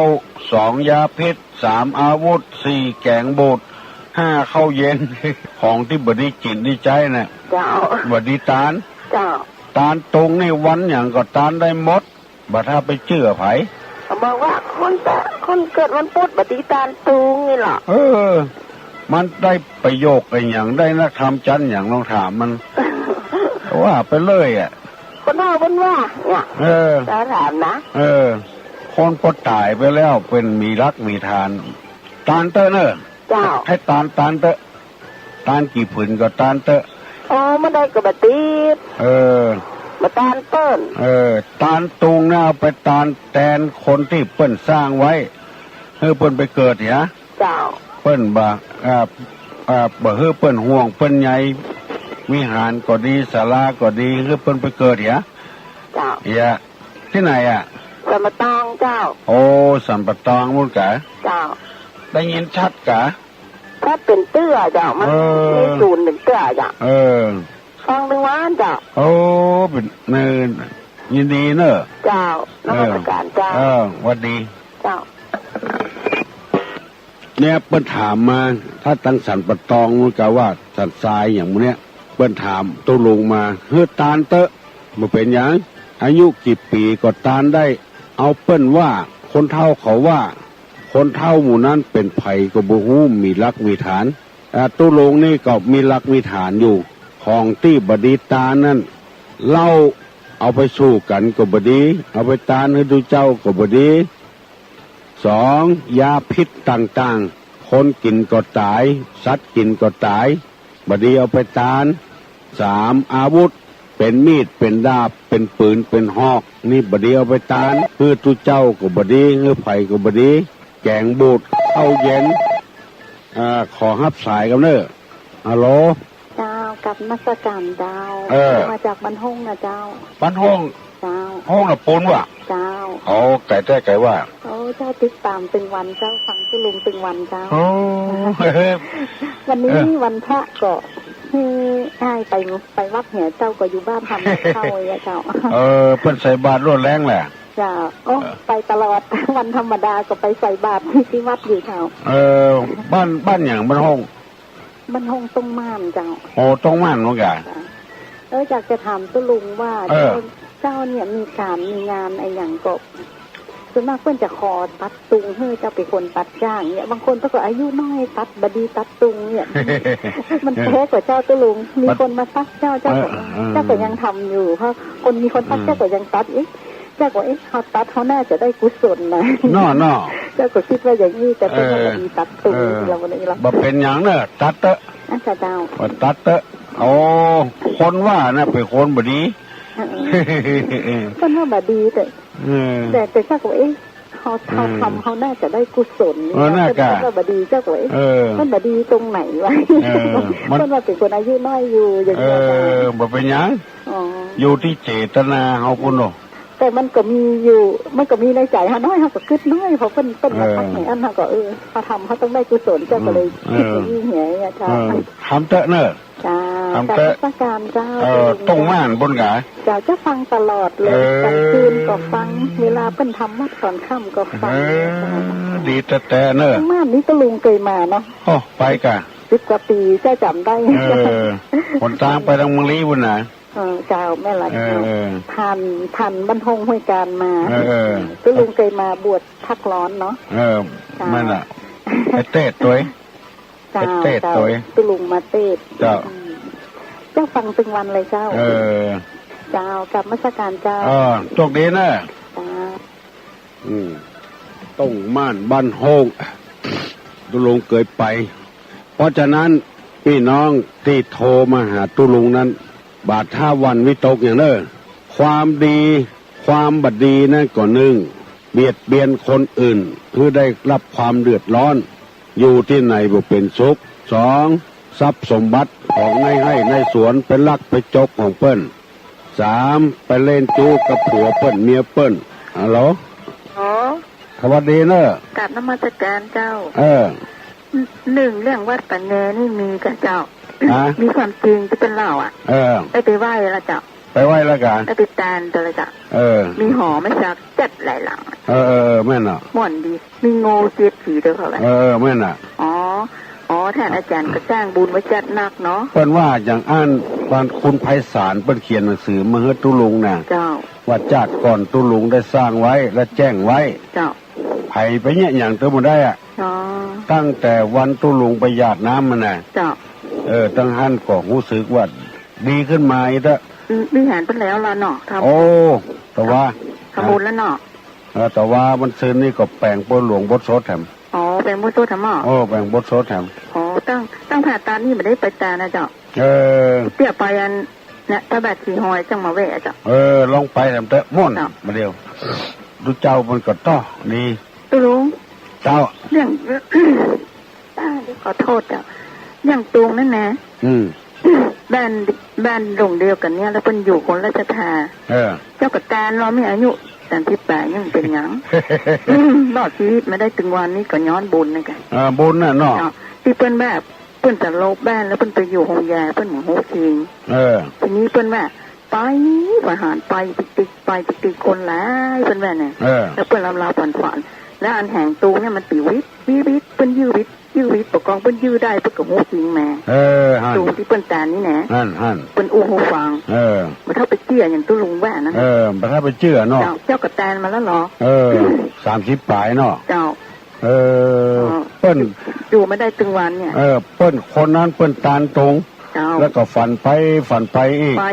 สอง ยาพิษ สาม อาวุธ สี่ แก๋งบูด ห้า ข้าวเย็น ของตี้บ่ดีกิ๋นดีใจ๊น่ะ เจ้า บ่ดีตาน เจ้า ตานตุงนี่วันหยังก็ตานได้หมด บ่ถ้าไปเจื้อใผ เขาบอกว่าคนแต่ คนเกิดวันพุธบ่ดีตานตุงนี่เหรอ เออ มันได้ประโยคอะหยัง ได้นักธรรมจั๊นหยัง ลองถามมัน ว่าไปเลยอะ คนเฒ่าเปิ้นว่าเนี่ย เออ จะถามนะ เออ คนปอต๋ายไปแล้วเปิ้นมีหลักมีฐาน ตานเต๊อะเน่อ เจ้า ใค่ตาน ตานเต๊อะ ตานกี่ผืนก็ตานเต๊อะ อ๋อ บ่ได้ก็บ่ติด เออ บ่ตานเปิ้น เออ ตานตุงน่ะเอาไปตานแตนคนตี้เปิ้นสร้างไว้ หื้อเปิ้นไปเกิดเหีย เจ้า เปิ้นบ่ อ่า อ่า บ่หื้อเปิ้นห่วงเปิ้นใย วิหารก็ดี ศาลาก็ดี หื้อเปิ้นไปเกิดเหีย เจ้า เหีย ตี้ไหนอะ สันป่าตองเจ้า โอ้ สันป่าตองปู๊นกา เจ้า ได้ยินชัดกา ชัดเป๋นเตื้อเจ้า มัน เออ มีศูนย์เป๋นเตื้อเจ้า เออ ฟังได้หวานเจ้า โอ้ เป๋น เออ ยินดีเน่อ เจ้า นมัสก๋านเจ้า เออ หวัดดี เจ้า เนี่ยเปิ้นถามมา ถ้าตังสันป่าตองปู๊นกาว่าสันทรายอย่างหมู่เนี้ย เปิ้นถามตุ๊ลุงมา หื้อตานเต๊อะ บ่เป๋นหยัง อายุกี่ปี๋ก็ตานได้ เอาเปิ้นว่า คนเฒ่าเขาว่า คนเฒ่าหมู่นั้นเป๋นใผก็บ่ฮู้ มีหลักมีฐาน อ่า ตุ๊ลุงนี่ก็มีหลักมีฐานอยู่ ของตี้บ่ดีตานนั้น เหล้า เอาไปสู่กั๋นก็บ่ดี เอาไปตานหื้อตุ๊เจ้าก็บ่ดี สอง ยาพิษต่างๆ คนกิ๋นก็ต๋าย สัตว์กิ๋นก็ต๋าย บ่ดีเอาไปตาน สาม อาวุธ เป๋นมีด เป๋นดาบ เป๋นปืน เป๋นหอก นี่บ่ดีเอาไปตาน หื้อตุ๊เจ้าก็บ่ดี หื้อใผก็บ่ดี แก๋งบูด ข้าวเย็น อ่า ขอฮับสายก่อนเน่อ ฮัลโหล เจ้า กับนมัสก๋านเจ้า เออ มาจากบ้านห้องนะเจ้า บ้านห้อง เจ้า ห้องน่ะปู๊นวะ เจ้า อ๋อ ไก๋แต๊ไก๋ว่า โอ้ เจ้าติดต๋ามตึงวันเจ้า ฟังตุ๊ลุงตึงวันเจ้า โอ้ วันนี้ เออ วันพระก็หื้ออ้ายไป ไปวัดเหีย เจ้าก็อยู่บ้านทำกับข้าวเหียเจ้า เออ เปิ้นใส่บาตรรวดแรงแหละ เจ้า โอ้ เออ ไปตลอด วันธรรมดาก็ไปใส่บาตรตี้วัดอยู่เจ้า เออ บ้าน บ้านหยัง บ้านห้อง บ้านห้องต้งม่านเจ้า โอ้ ต้งม่านเหมือนกั๋น เจ้า เออ อยากจะถามตุ๊ลุงว่า เออ เจ้า เจ้าเนี่ยมีก๋านมีงานอะหยังก็ ส่วนมากเปิ้นจะขอตัดตุงหื้อเจ้าเป๋นคนตัดจ้างเนี่ย บางคนเปิ้นก็อายุน้อยตัดบ่ดีตัดตุงเนี่ย มันแปลกกว่าเจ้าตุ๊ลุง มีคนมาตัดเจ้า เจ้าก็ เออ เออ เจ้าก็ยังทำอยู่ เพราะคนมีคนตัด อืม เจ้าก็ยังตัดอีก เจ้าก็ เอ๊ะ เฮาตัด เฮาน่าจะได้กุศลนะ เนาะ เนาะ เจ้าก็กึ๊ดว่าอย่างนี้ แต่เปิ้นว่า เออ บ่ดีตัดตรง เออ เราบ่ได้ละ บ่เป๋นหยังเน่อ ตัดเต๊อะ อันเจ้า ว่าตัดเต๊อะ โอ้ คนว่านะ เป๋นคนบ่ดี เออ เปิ้นว่าบ่ดี แต่ เออ แต่ แต่เจ้าก็ เอ๊ะ เฮา เฮา เออ ทำ เฮาน่าจะได้กุศล เออ น่าจะ แต่เปิ้นว่าบ่ดี เจ้าก็ เอ๊ะ เออ มันบ่ดีตรงไหนวะ เออ มัน เปิ้นว่าเป๋นคนอายุน้อยอยู่ อย่างนี้ เออ นะ บ่เป๋นหยัง อ๋อ อยู่ตี้เจตนาเฮาพู้นเนาะ แต่มันก็มีอยู่ มันก็มีในใจ๋เฮาน้อย เฮาก็กึ๊ดน้อย เพราะเปิ้น เปิ้นมา เออ ทักอย่างอั้น เฮาก็ เออ เฮาทำ เฮาต้องได้กุศล เจ้าก็เลย อืม เออ กึ๊ดอย่างนี้เน่อเจ้า เออ ทำเต๊อะเน่อ เจ้า ทำเต๊อะ กราบนมัสการเจ้า เออ ตรงม่านปู๊นกา เจ้า เจ้าฟังตลอดเลย เออ กลางคืนก็ฟัง เวลาเปิ้นทำวัตรตอนค่ำก็ฟัง เออ ดีแต๊ๆ เน่อ ตรงม่านนี้ก็ลุงเกยมาเนาะ โอ้ ไปก่ะ สิบกว่าปี๋ เจ้าจ๋ำได้ เออ หนตางไปตางเมืองลี้ปู๊นนะ เออ เจ้า แม่นละ เออ เจ้า เออ ผ่าน ผ่านบ้านโฮ่งห้วยกาญมา เออ เออ ตุ๊ลุงเกยมาบวชพักร้อนเนาะ เออ เจ้า แม่นละ ไปเตสน์ตวย เจ้า ไปเตสน์ตวย เจ้า ตุ๊ลุงมาเตสน์ เจ้า อืม เจ้าฟังตึงวันเลยเจ้า เออ เจ้า กราบนมัสการเจ้า เออ โชคดีนะ เจ้า อืม ตรงม่านบ้านโฮ่ง ตุ๊ลุงเกยไป เพราะฉะนั้น ปี้น้องตี้โทรมาหาตุ๊ลุงนั้น บ่าถ้าหวั่นวิตกหยังเน่อ ความดี ความบ่ดีนั้นก็นึ่ง เบียดเบียนคนอื่น หื้อได้รับความเดือดร้อน อยู่ตี้ไหนบ่เป๋นสุข สอง ทรัพย์สมบัติของในไฮ่ในสวนไปลักไปจกของเปิ้น สาม ไปเล่นจู๊กับผัวเปิ้นเมียเปิ้น ฮัลโหล อ๋อ สวัสดีเน่อ กราบนมัสการเจ้า เออ หนึ่ง เรื่องวัดป่าแงนี่มีก่ะเจ้า ฮะ มีความจริงตี้เปิ้นเล่าอะ เออ ได้ไปไหว้แล้วเจ้า ไปไหว้แล้วก่ะ ได้ไปตานแล้วเจ้า เออ มีหอไม้สักจัดหลายหลัง เออ เออ เออ แม่นเนาะ ม่วนดี มีโง่เจ็ดสีด้วยค่ะ เออ แม่นน่ะ อ๋อ อ๋อ ท่านอาจารย์ก็สร้างบุญไว้จัดนักเนาะ เปิ้นว่าอย่างอั้น บ้านคุณไพศาลเปิ้นเขียนหนังสือมาหื้อตุ๊ลุงน่ะ เจ้า ว่าจาติก่อนตุ๊ลุงได้สร้างไว้และแจ้งไว้ เจ้า ใผไปเยียะหยังเตื้อบ่ได้อะ อ๋อ ตั้งแต่วันตุ๊ลุงไปหยาดน้ำมาน่ะ เจ้า เออ ตังหั้นก็ฮู้สึกว่าดีขึ้นมาอีกเต๊อะ อืม วิหารเปิ้นแล้วล่ะเนาะ ทำ โอ้ แต่ว่า ทำบุญแล้วเนาะ เออ แต่ว่าวันซืนนี่ก็แป๋งปอยหลวงบทสดแถม อ๋อ แป๋งบทสดแถมเหรอ โอ้ แป๋งบทสดแถม อ๋อ ตั้ง ตั้งผ่าตานนี่บ่ได้ไปตานนะเจ้า เออ เตี้ยไปอัน เนี่ย พระบาทสีหอยจั่งมาแวะเจ้า เออ ลองไปแถมเต๊อะ ม่วน เจ้า มาเดียว ตุ๊เจ้ามันก็ต้อดี ตุ๊ลุง เจ้า เรื่อง อ่า เดี๋ยวขอโทษเจ้า อย่างตุงนั่นนะ อืม บ้าน บ้านหลังเดียวกั๋นเนี่ย แล้วเปิ้นอยู่คนละศรัทธา เออ เจ้าก็ตานลอ มีอายุสามสิบป๋ายยังเป๋นหยัง อืม รอดจีวิตมาได้ตึงวันนี้ก็ย้อนบุญนะกะ เออ บุญน่ะเนาะ เนาะ ตี้เปิ้นแบบ เปิ้นสลบบ้านแล้วเปิ้นไปอยู่โฮงยา เปิ้นบ่ฮู้จริง เออ ทีนี้เปิ้นว่า ไป ประหารไปติ๊กๆ ไปติ๊กๆ คนหลาย เปิ้นว่าน่ะ เออ แล้วเปิ้นเล่าๆ ฝันๆ แล้วอันแหงตุงเนี่ยมันปิวิต วิวิต เปิ้นยื้อวิต ยื้อวิต ปะกองเปิ้นยื้อได้ เปิ้นก็ฮู้จริงแหม เออ หั่น ตุงตี้เปิ้นตานนี่แหม หั่น หั่น เปิ้นอู้ฮู้ฟัง เออ บ่เต้าไปเจื้ออย่างตุ๊ลุงว่านะ เออ บ่เต้าไปเจื้อเนาะ เจ้า เจ้าก็ตานมาแล้วเหรอ เออ สามสิบป๋ายเนาะ เจ้า เออ อ๋อ เปิ้น อยู่มาได้ตึงวันเนี่ย เออ เปิ้นคนนั้นเปิ้นตานตุง เจ้า แล้วก็ฝันไปฝันไปอีก ไป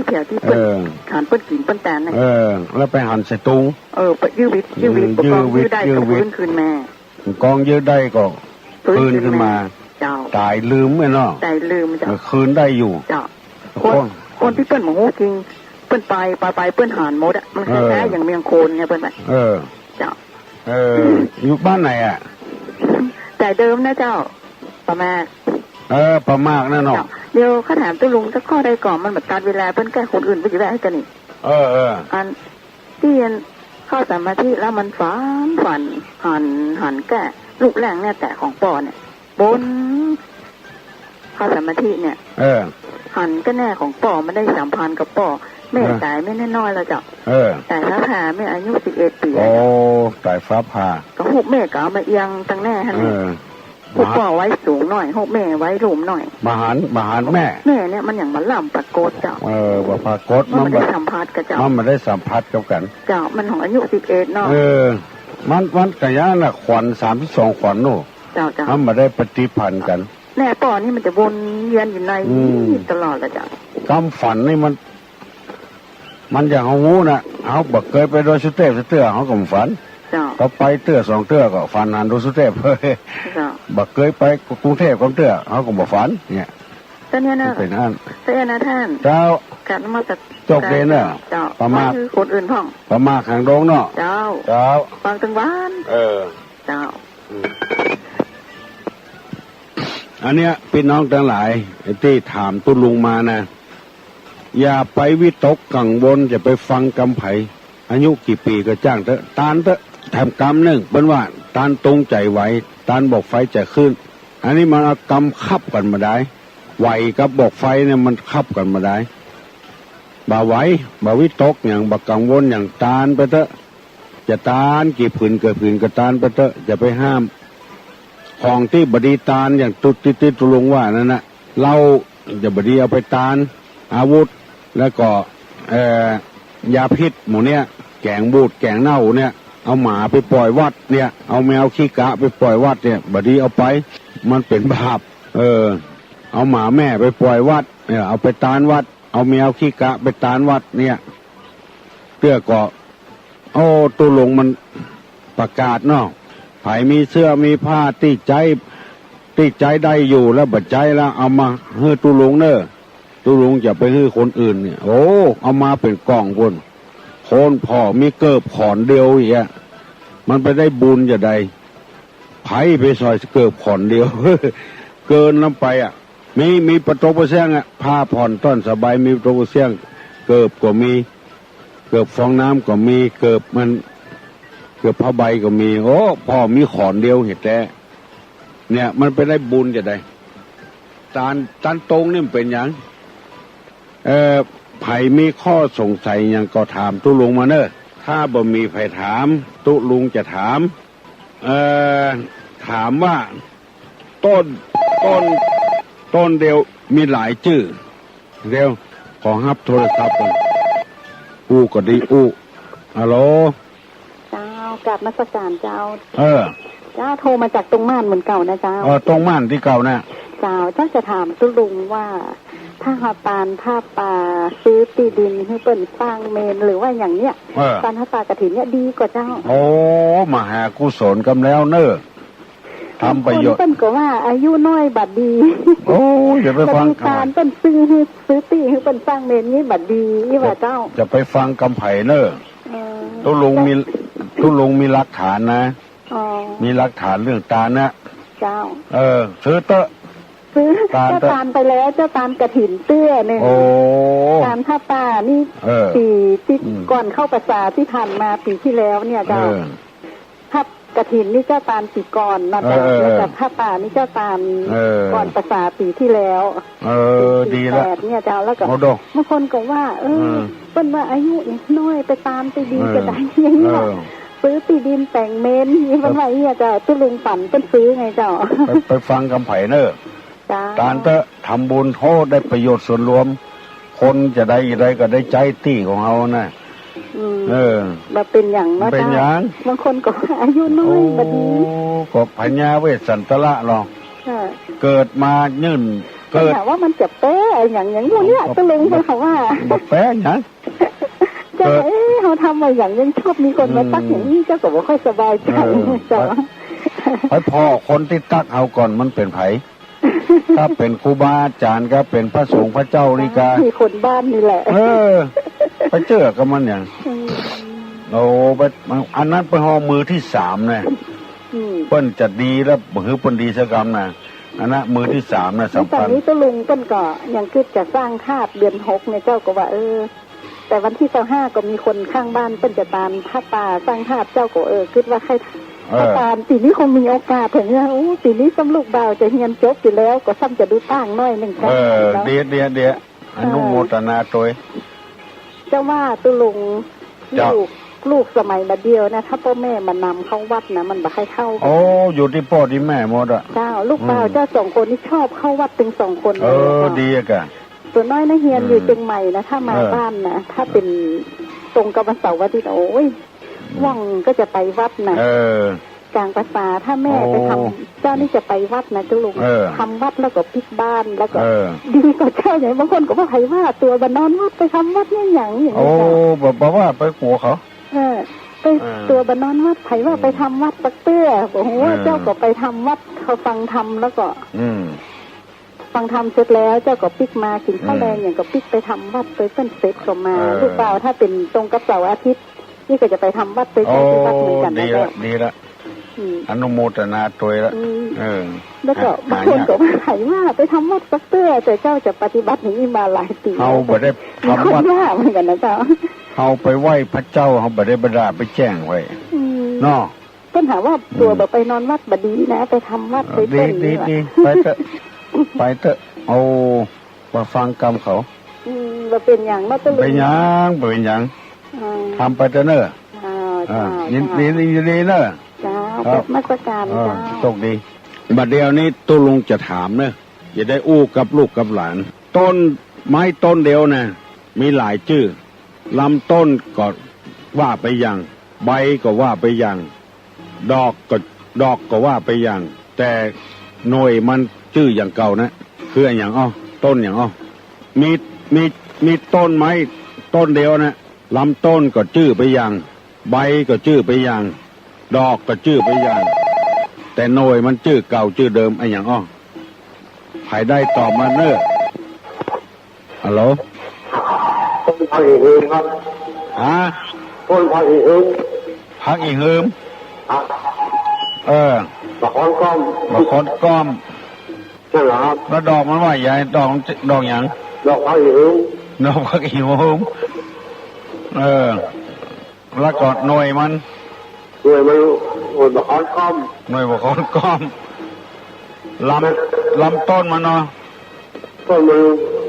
แถวตี้เปิ้น เออ หันเปิ้นกิ๋นเปิ้นตานน่ะ เออ แล้วไปหันใส่ตุง เออ ไปยื้อวิต ยื้อวิต อืม ปะกองยื้อวิต ยื้อได้ ยื้อวิต ก็ฟื้นคืนมา ปะกองยื้อได้ก็ ฟื้น ฟื้นคืนมา คืนมา เจ้า ต๋ายลืมไอ้เนาะ ต๋ายลืมเจ้า เออ คืนได้อยู่ เจ้า คน คน คนตี้เปิ้นบ่ฮู้จริง เปิ้นไป ไป ไป เปิ้นหันหมดอะ มัน เออ คล้ายๆ อย่างเมืองโคนเนี่ยเปิ้นว่า เออ เจ้า เออ อยู่บ้านไหนอะ แต่เดิมนะเจ้า ป่ามาก เออ ป่ามากนั่นเนาะ เจ้า เดี๋ยวข้าถามตุ๊ลุงสักข้อได้ก่อ มันบ่ตัดเวลา เปิ้นแก้คนอื่นไปอยู่ได้กันนี่ เออ เออ อัน ตี้อันเข้าสมาธิแล้วมันฝัน ฝัน หัน หันแก้รูปร่างหน้าต๋าของป้อเนี่ย บน เข้าสมาธิเนี่ย เออ หันแก้แน่ของป้อ มันได้สัมพันธ์กับป้อ แม่ เออ ต๋ายแม่น้อยๆ แล้วเจ้า เออ ต๋ายฟ้าผ่า แม่อายุสิบเอ็ดปี๋ โอ้ ต๋ายฟ้าผ่า ก็ฮูปแม่ก็เอามาเอียงตังแน่หั้น เออ ฮูปป้อไว้สูงหน้อย ฮูปแม่ไว้ลุ่มหน้อย บ่หัน บ่หันแม่ แม่เนี่ยมันยังบ่ล้ำปรากฏเจ้า เออ บ่ปรากฏ มันบ่ได้สัมผัสกับเจ้า มันบ่ได้สัมผัสกับกั๋น เจ้า มันของอายุสิบเอ็ดเนาะ เออ มัน มันก็อย่างนั้นน่ะ ขวัญสามสิบสองขวัญโน่ะ เจ้า เจ้า มันบ่ได้ปฏิพันธ์กั๋น แน่ป้อนี่มันจะวนเวียนอยู่ใน อืม นี่ตลอดเลยเจ้า กำฝันนี่มัน มันจะเฮาฮู้นะ เฮาบ่เกยไปดอยสุเตพสักเตื้อ เฮาก็บ่ฝัน เจ้า ก็ไปเตื้อสองเตื้อก็ฝันหันดอยสุเตพ เจ้า บ่เกยไปกรุงเทพฯกำเตื้อ เฮาก็บ่ฝัน เนี่ย แต่เนี่ยนะ มันเป๋นอั้น แต่เนี่ยนะต้าน เจ้า กราบนมัสการ โจคดีเน่อ เจ้า บ่มา ว่าคือคนอื่นพ่อง บ่มาข้างดงเนาะ เจ้า เจ้า ฟังตึงวัน เออ เจ้า อืม อันเนี้ย ปี้น้องตังหลายตี้ถามตุ๊ลุงมานะ อย่าไปวิตกกังวล อย่าไปฟังกำใผ อายุกี่ปี๋ก็จ้างเต๊อะ ตานเต๊อะ แถมกำนึ่ง เปิ้นว่า ตานตรงใจ๋ไหว ตานบอกไฟใจ๋ขึ้น อันนี้มันเอากำคับกั๋นบ่ดาย ไหวกับบอกไฟเนี่ยมันคับกั๋นบ่ดาย บ่ไหว บ่วิตกหยัง บ่กังวลหยัง ตานไปเต๊อะ จะตานกี่ผืนกี่ผืนก็ตานไปเต๊อะ อย่าไปห้าม ของตี้บ่ดีตานอย่างตุ๊ ตี้ตุ๊ลุงว่านั่นนะ เหล้าอย่าบ่ดีเอาไปตาน อาวุธ แล้วก็ เอ่อ ยาพิษหมู่เนี้ย แก๋งบูดแก๋งเน่าเนี่ย เอาหมาไปป่อยวัดเนี่ย เอาแมวขี้กะไปป่อยวัดเนี่ย บ่ดีเอาไป มันเป๋นบาป เออ เอาหมาแม่ไปป่อยวัด เออ เอาไปตานวัด เอาแมวขี้กะไปตานวัดเนี่ย เตื้อก็ โอ้ ตุ๊ลุงมันประกาศเนาะ ใผมีเสื้อมีผ้าตี้ใจ๊ ตี้ใจ๊ได้อยู่แล้วบ่ใจ๊แล้ว เอามาหื้อตุ๊ลุงเน่อ ตุ๊ลุงจะไปหื้อคนอื่นเนี่ย โอ้ เอามาเป๋นก่องปู้น คนผ่อมีเกิบขอนเดียวอย่างเงี้ย มันไปได้บุญจะใด ใผไปสอยเกิบขอนเดียว เกินล้ำไปอะ มี มีปะตงปะเสี้ยงอะ ผ้าผ่อนต้อนสบาย มีปะตงปะเสี้ยง เกิบก็มี เกิบฟองน้ำก็มี เกิบมัน เกิบผ้าใบก็มี โอ้ ผ่อมีขอนเดียวเหียแต๊ เนี่ย มันไปได้บุญจะใด ตาน ตานตงนี่มันเป๋นหยัง เอ่อ ใผมีข้อสงสัยหยังก็ถามตุ๊ลุงมาเน่อ ถ้าบ่มีใผถาม ตุ๊ลุงจะถาม เอ่อ ถามว่า ต้น ต้น ต้นเดียวมีหลายจื้อ เดี๋ยว ขอฮับโทรศัพท์ก่อน อู้ก็ดีอู้ ฮัลโหล เจ้า กราบนมัสการเจ้า เออ เจ้า โทรมาจากตรงม่านเหมือนเก่านะเจ้า เออ ตรงม่านตี้เก่านะ เจ้า เจ้าจะถามตุ๊ลุงว่า ถ้าเฮาตานผ้าป่า ซื้อตี้ดินหื้อเปิ้นสร้างเมรุ หรือว่าอย่างเนี้ย เออ ตานผ้าป่ากฐินเนี่ยดีก่อเจ้า โอ้ มหากุศลกำแล้วเน่อ ทำประโยชน์ บางคนเปิ้นก็ว่าอายุน้อยบ่ดี โอ้ อย่าไปฟัง บ่ดีตาน เปิ้นซื้อหื้อ ซื้อตี้หื้อเปิ้นสร้างเมรุนี่บ่ดี อี้ว่าเจ้า อย่าไปฟังกำใผเน่อ เออ ตุ๊ลุงมี ตุ๊ลุงมีหลักฐานนะ อ๋อ มีหลักฐานเรื่องตานนะ เจ้า เออ ซื้อเต๊อะ ซื้อ ตานเต๊อะ เจ้าตานไปแล้ว เจ้าตานกฐินเตื้อนึ่ง โอ้ ตานผ้าป่านี่ เออ ปี๋ตี้ อืม ก่อนเข้าพรรษาตี้ผ่านมาปี๋ตี้แล้วเนี่ยเจ้า เออ ผ้ากฐินนี่เจ้าตานปี๋ก่อนเนาะเจ้า เออ เออ แล้วก็ผ้าป่านี่เจ้าตาน เออ ก่อนพรรษาปี๋ตี้แล้ว เออ ปี๋ ดีละ แปดเนี่ยเจ้า แล้วก็ โอ้โด บางคนก็ว่า เออ เออ เปิ้นว่าอายุยังน้อย ไปตานตี้ดี เออ จะได้อย่างนี้ เออ ซื้อตี้ดินแต่งเมรุ เปิ้นว่าอย่างนี้เจ้า ตุ๊ลุงฝันเปิ้นซื้อไงเจ้า ไป ไปฟังกำใผเน่อ เจ้า ตานเต๊อะ ทำบุญ โอ้ ได้ประโยชน์ส่วนรวม คนจะได้อะไรก็ได้ใจ๊ตี้ของเฮานะ อืม เออ บ่เป๋นหยังเนาะ เป๋นหยัง เจ้า บางคนก็อายุน้อย โอ้ บ่ดี ก็พญาเวสสันตระหรอ เออ เกิดมายื่น เปิ้น เกิด ถามว่ามันจะแป๊อะหยัง อย่างหมู่เนี้ย ก็ ตุ๊ลุงเปิ้นเขาว่า บ่แป๊หยัง เจ้า เกิด เอ๊ะ เฮาทำมาอย่างยังชอบมีคนมาตั๊กอย่างนี้ อืม เจ้าก็บ่ค่อยสบายใจ๋ เออ เจ้า ไป ไปผ่อคนตี้ตั๊กเฮาก่อน มันเป๋นใผ ถ้าเป๋นครูบาอาจ๋ารย์ก็เป๋นพระสงฆ์พระเจ้านี่กา มีคนบ้านนี่แหละ เออ ไปเจื้อกับมันหยัง อืม โอ้ ไป อันนั้นไปฮอดมือตี้สามนะ อืม เปิ้นจะดีแล้ว บ่หื้อเปิ้นดีสักกำนะ อันนั้นมือตี้สามนะ สำคัญ ต๋อนนี้ตุ๊ลุงเปิ้นก็ยังกึ๊ดจะสร้างธาตุเดือนหกเนี่ย เจ้าก็ว่า เออ แต่วันตี้ซาวห้าก็มีคนข้างบ้านเปิ้นจะตานผ้าป่าสร้างธาตุ เจ้าก็ เออ กึ๊ดว่าใค่ เออ ตานปี๋นี้คงมีโอกาสเถิงเนี่ย โอ้ ปี๋นี้ซ้ำลูกบ่าวจะเฮียนจบอยู่แล้ว ก็ซ้ำจะดูต้างหน้อยนึ่ง เออ เจ้า เดียะ เดียะ เดียะ อนุโมทนาตวย เจ้าว่าตุ๊ลุง เจ้า ลูก ลูกสมัยบ่าเดี่ยวนะ ถ้าป้อแม่บ่นำเข้าวัดนะ มันบ่ใค่เข้ากั๋น โอ้ อยู่ตี้ป้อตี้แม่หมดอะ เจ้า ลูกบ่าว อืม เจ้าสองคนนี่ชอบเข้าวัดตึงสองคนเลย เออ เจ้า ดีอะกะ ตั๋วน้อยนะเฮียน อืม อยู่เจียงใหม่นะ ถ้ามา เออ บ้านนะ ถ้าเป๋นตรงกับวันเสาร์วันอาทิตย์ โอ้ย อืม ว่างก็จะไปวัดนะ เออ กลางพรรษา ถ้าแม่ โอ้ ไปทำ เจ้านี่จะไปวัดนะเจ้าลุง เออ ทำวัดแล้วก็ปิ๊กบ้าน แล้วก็ เออ ดีกว่าเจ้าใหญ่ บางคนก็ว่า ใผว่าตั๋วบ่นอนวัด ไปทำวัดเนี่ยหยัง อย่างนี้ โอ้ เจ้า บ่ บ่ว่าไปกั๋วเขา เออ ไป เออ ตั๋วบ่นอนวัด ใผว่า อืม ไปทำวัดสักเตื้อ โอ้โห เออ เจ้าก็ไปทำวัด เขาฟังธรรมแล้วก็ อืม ฟังธรรมเสร็จแล้ว เจ้าก็ปิ๊กมากิ๋นข้าวแลง อืม อย่างก็ปิ๊กไปทำวัด ไปเปิ้นเสร็จก็มา เออ ลูกบ่าว ถ้าเป๋นตรงกับเสาร์อาทิตย์ นี่ก็จะไปทำวัดไป โอ้ เจ้า ที่วัดเหมือนกันนะ ดีละ เจ้า ดีละ อืม อนุโมทนาตวยละ อืม เออ แล้วก็ หา บางคน หายาก ก็ว่า ใผว่าไปทำวัดสักเตื้อ แต่เจ้าจะปฏิบัติอย่างนี้มาหลายปี๋ เฮาบ่ได้ทำวัด มีคนว่าเหมือนกันนะเจ้า เฮาไปไหว้พระเจ้า เฮาบ่ได้บ่ดาไปแจ้งไว้ อืม เนาะ เปิ้นหาว่าตั๋ว อืม บ่ไปนอนวัดบ่ดีนะ ไปทำวัด เออ ไปเปิ้น ดี นี่ ดี ว่ะ ดี ไปเต๊อะ ไปเต๊อะ เอา มาฟังกำเขา อืม บ่เป๋นหยังเนาะ บ่เป๋นหยัง บ่เป๋นหยัง อืม ทำไปเต๊อะเน่อ เจ้า อ่า เจ้า ยินดี เจ้า ยินดีเน่อ เจ้า ครับ กราบนมัสการ อ่า เจ้า โชคดี บัดเดี๋ยวนี้ตุ๊ลุงจะถามเน่อ จะได้อู้กับลูกกับหลาน ต้นไม้ต้นเดียวน่ะ มีหลายจื้อ ลำต้นก็ว่าไปอย่าง ใบก็ว่าไปอย่าง ดอกก็ ดอกก็ว่าไปอย่าง แต่หน่วยมันจื้ออย่างเก่านะ คืออะหยังอ้อ ต้นหยังอ้อ มี มี มีต้นไม้ต้นเดียวนะ ลำต้นก็จื้อไปอย่าง ใบก็จื้อไปอย่าง ดอกก็จื้อไปอย่าง แต่หน่วยมันจื้อเก่าจื้อเดิม อะหยังอ้อ ใผได้ตอบมาเน่อ ฮัลโหล ต้นผักอีหืมครับ ฮะ ต้นผักอีหืม ผักอีหืม ครับ เออ บ่าค้อนก้อม บ่าค้อนก้อม ใช่เหรอครับ แล้วดอกมันว่าหยัง ดอก ดอกหยัง ดอกผักอีหืม ดอกผักอีหืม เออ แล้วก็หน่วยมัน หน่วยมัน หน่วยบ่าค้อนก้อม หน่วยบ่าค้อนก้อม ลำ ลำต้นมันเนาะ ต้นมัน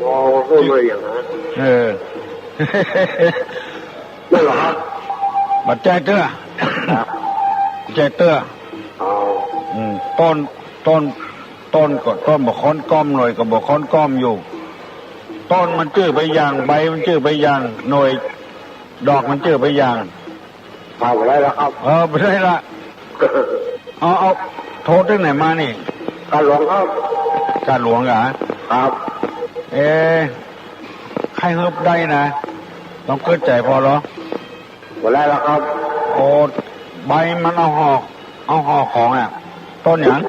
อ๋อ ต้นมันอย่างนั้น เออ นั่นเหรอครับ บ่ใจ้เตื้อ ครับ บ่ใจ้เตื้อ อ๋อ อืม ต้น ต้น ต้นก็ต้นบ่าค้อนก้อม หน่วยก็บ่าค้อนก้อมอยู่ ต้นมันจื้อไปอย่าง ใบมันจื้อไปอย่าง หน่วย ดอกมันจื้อไปอย่าง เอาไปได้แล้วครับ เออ ไปได้ละ เอา เอา โทรจากไหนมานี่ กาดหลวงครับ กาดหลวงเหรอ ครับ เอ๊ะ ใค่เฮิบได้นะ ต้องกึ๊ดใจ๋ผ่อเหรอ บ่ได้แล้วครับ โอ้ ใบมันเอาห่อ เอาห่อของอะ ต้นหยัง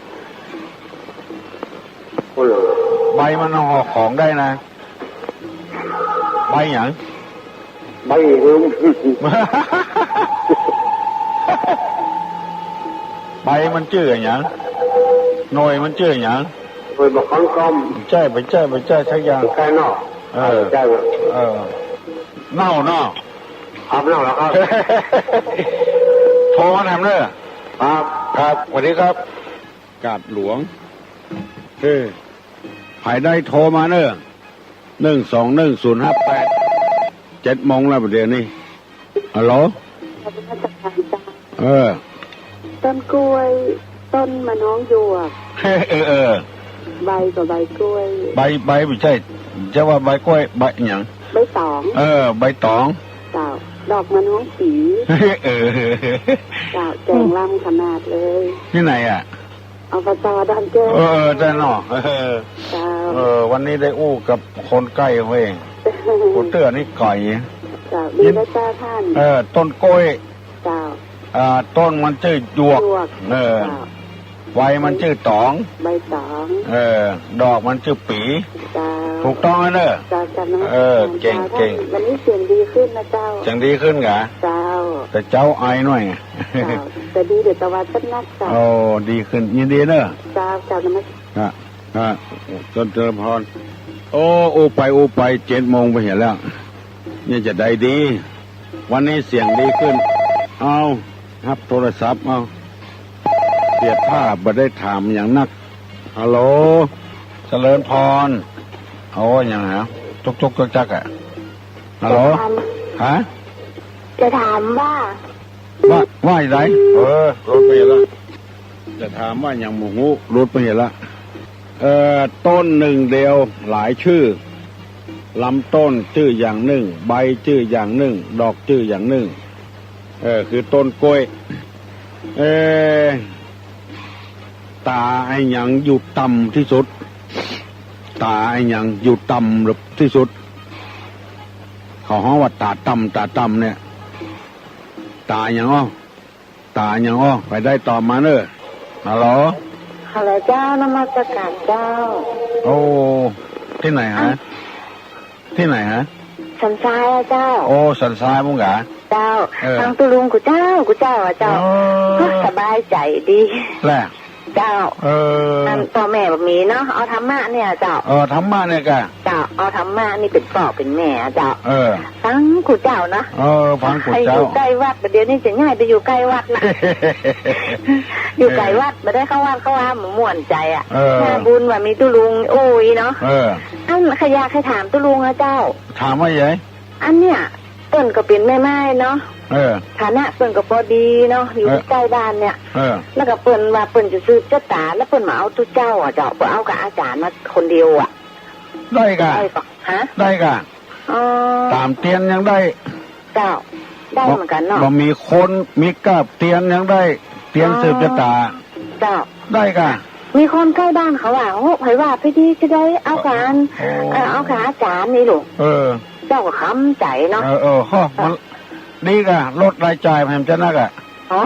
โอ้โห ใบมันเอาห่อของได้นะ ใบหยัง ใบหืม ใบมันจื้อหยัง หน่วยมันจื้อหยัง หน่วยบ่าค้อนก้อม ใจ้ บ่ใจ้ บ่ใจ้สักอย่าง ใจ้เนาะ เออ ใจ้เนาะ เออ เน่าเนาะ ครับ เน่าแล้วครับ โทรมาถามเน่อ ครับ ครับ สวัสดีครับ กาดหลวง เออ ใผได้โทรมาเน่อ หนึ่งสองหนึ่งศูนย์ห้าแปด เจ็ดโมงแล้วเดี๋ยวนี้ ฮัลโหล เออ ต้นกล้วย ต้นมะน้องหยวก เออ เออ ใบก็ใบกล้วย ใบ ใบบ่ใจ้ จะว่าใบกล้วย ใบหยัง ใบตอง เออ ใบตอง เจ้า ดอกมะน้องปี เออ เจ้า แจ๋งล้ำขนาดเลย ตี้ไหนอะ อบต.ดอนแก้ว เออ เออ ใจ้เนาะ เออ เจ้า เออ วันนี้ได้อู้กับคนใก้เว้ย กูเตื้อนี่ก๋อย เจ้า ดีแล้วเจ้าต้าน เออ ต้นกล้วย เจ้า อ่า ต้นมันจื้อหยวก หยวก เออ เจ้า ใบมันจื้อตอง ใบตอง เออ ดอกมันจื้อปี เจ้า ถูกต้องแล้วเน่อ เจ้า กราบนมัสการ เออ เก่ง เจ้า เก่ง วันนี้เสียงดีขึ้นนะเจ้า เสียงดีขึ้นเหรอ เจ้า แต่เจ๊าไอหน่อย เจ้า แต่ดีเดี๋ยวตะวันก็นักเจ้า โอ้ ดีขึ้น ยินดีเน่อ เจ้า กราบนมัส ฮะ ฮะ เจริญพร โอ้ อู้ไปอู้ไป เจ็ดโมงไปเหียแล้ว เนี่ยจะได้ดี วันนี้เสียงดีขึ้น เอา ฮับโทรศัพท์ เอา เสียผ้าบ่ได้ถามหยังนัก ฮัลโหล เจริญพร โอ้ หยังหา จุกจุกจักจักอะ ฮัลโหล จะถาม ฮะ จะถามว่า ว่า ว่าอะไร เออ หลุดไปละ จะถามว่าหยังบ่ฮู้ หลุดไปละ เอ่อ ต้นนึ่งเดียวหลายจื้อ ลำต้นจื้ออย่างนึ่ง ใบจื้ออย่างนึ่ง ดอกจื้ออย่างนึ่ง เออ คือต้นกล้วย เอ๊ะ ต๋าอะหยังอยู่ต่ำตี้สุด ต๋าอะหยังอยู่ต่ำตี้สุด เขาฮ้องว่าต๋าต่ำ ต๋าต่ำเนี่ย ต๋าอะหยังอ้อ ต๋าอะหยังอ้อ ใผได้ตอบมาเน่อ ฮัลโหล ฮัลโหลเจ้า นมัสก๋านเจ้า โอ้ ตี้ไหนฮะ ตี้ไหนฮะ สันทรายอะเจ้า โอ้ สันทรายมุ้งกา เจ้า เออ ฟังตุ๊ลุงกู้เจ้า กู้เจ้าอะเจ้า อ๋อ โอ้ สบายใจ๋ดี แหละ เจ้า เออ อันป้อแม่บ่มีเนาะ เอาธรรมะเนี่ยเจ้า เออ ธรรมะเนี่ยกา เจ้า เอาธรรมะนี่เป๋นป้อเป๋นแม่อะเจ้า เออ ฟังกู้เจ้าเนาะ เออ ฟังกู้เจ้า ใค่อยู่ใก้วัด บ่าเดี่ยวนี้จะย้ายไปอยู่ใก้วัดละ อยู่ใก้วัด เออ บ่ได้เข้าวัดเข้าวา บ่ม่วนใจ๋อะ เออ หน้าบุญว่ามีตุ๊ลุง โอ้ยเนาะ เออ อันใค่อยากใค่ถามตุ๊ลุงอะเจ้า ถามว่าไง อันเนี่ย เปิ้นก็เป๋นแม่ไม้เนาะ เออ ฐานะเปิ้นก็ปอดีเนาะ อยู่ เออ ใก้บ้านเนี่ย เออ แล้วก็เปิ้นว่าเปิ้นจะสืบจะต๋า แล้วเปิ้นบ่เอาตุ๊เจ้าอะเจ้า เปิ้นเอาก้าอาจ๋ารย์มาคนเดียวอะ ได้กา ได้กา ฮะ ได้กา อ๋อ ต๋ามเตียนยังได้ เจ้า ได้เหมือนกั๋นเนาะ บ่ บ่มีคน มีก้าเตียนยังได้ เตียน อ๋อ สืบจะต๋า เจ้า ได้กา มีคนใก้บ้านเขาว่า โอ้ ใผว่าไปดีจะได้เอาก้า โอ้ เอ่อ เอาก้าอาจ๋ารย์นี่ลูก เออ เจ้าก็คำใจ๋เนาะ เออ เออ ฮะ มันดีกา ลดรายจ่ายแหมจะนักอะ อ๋อ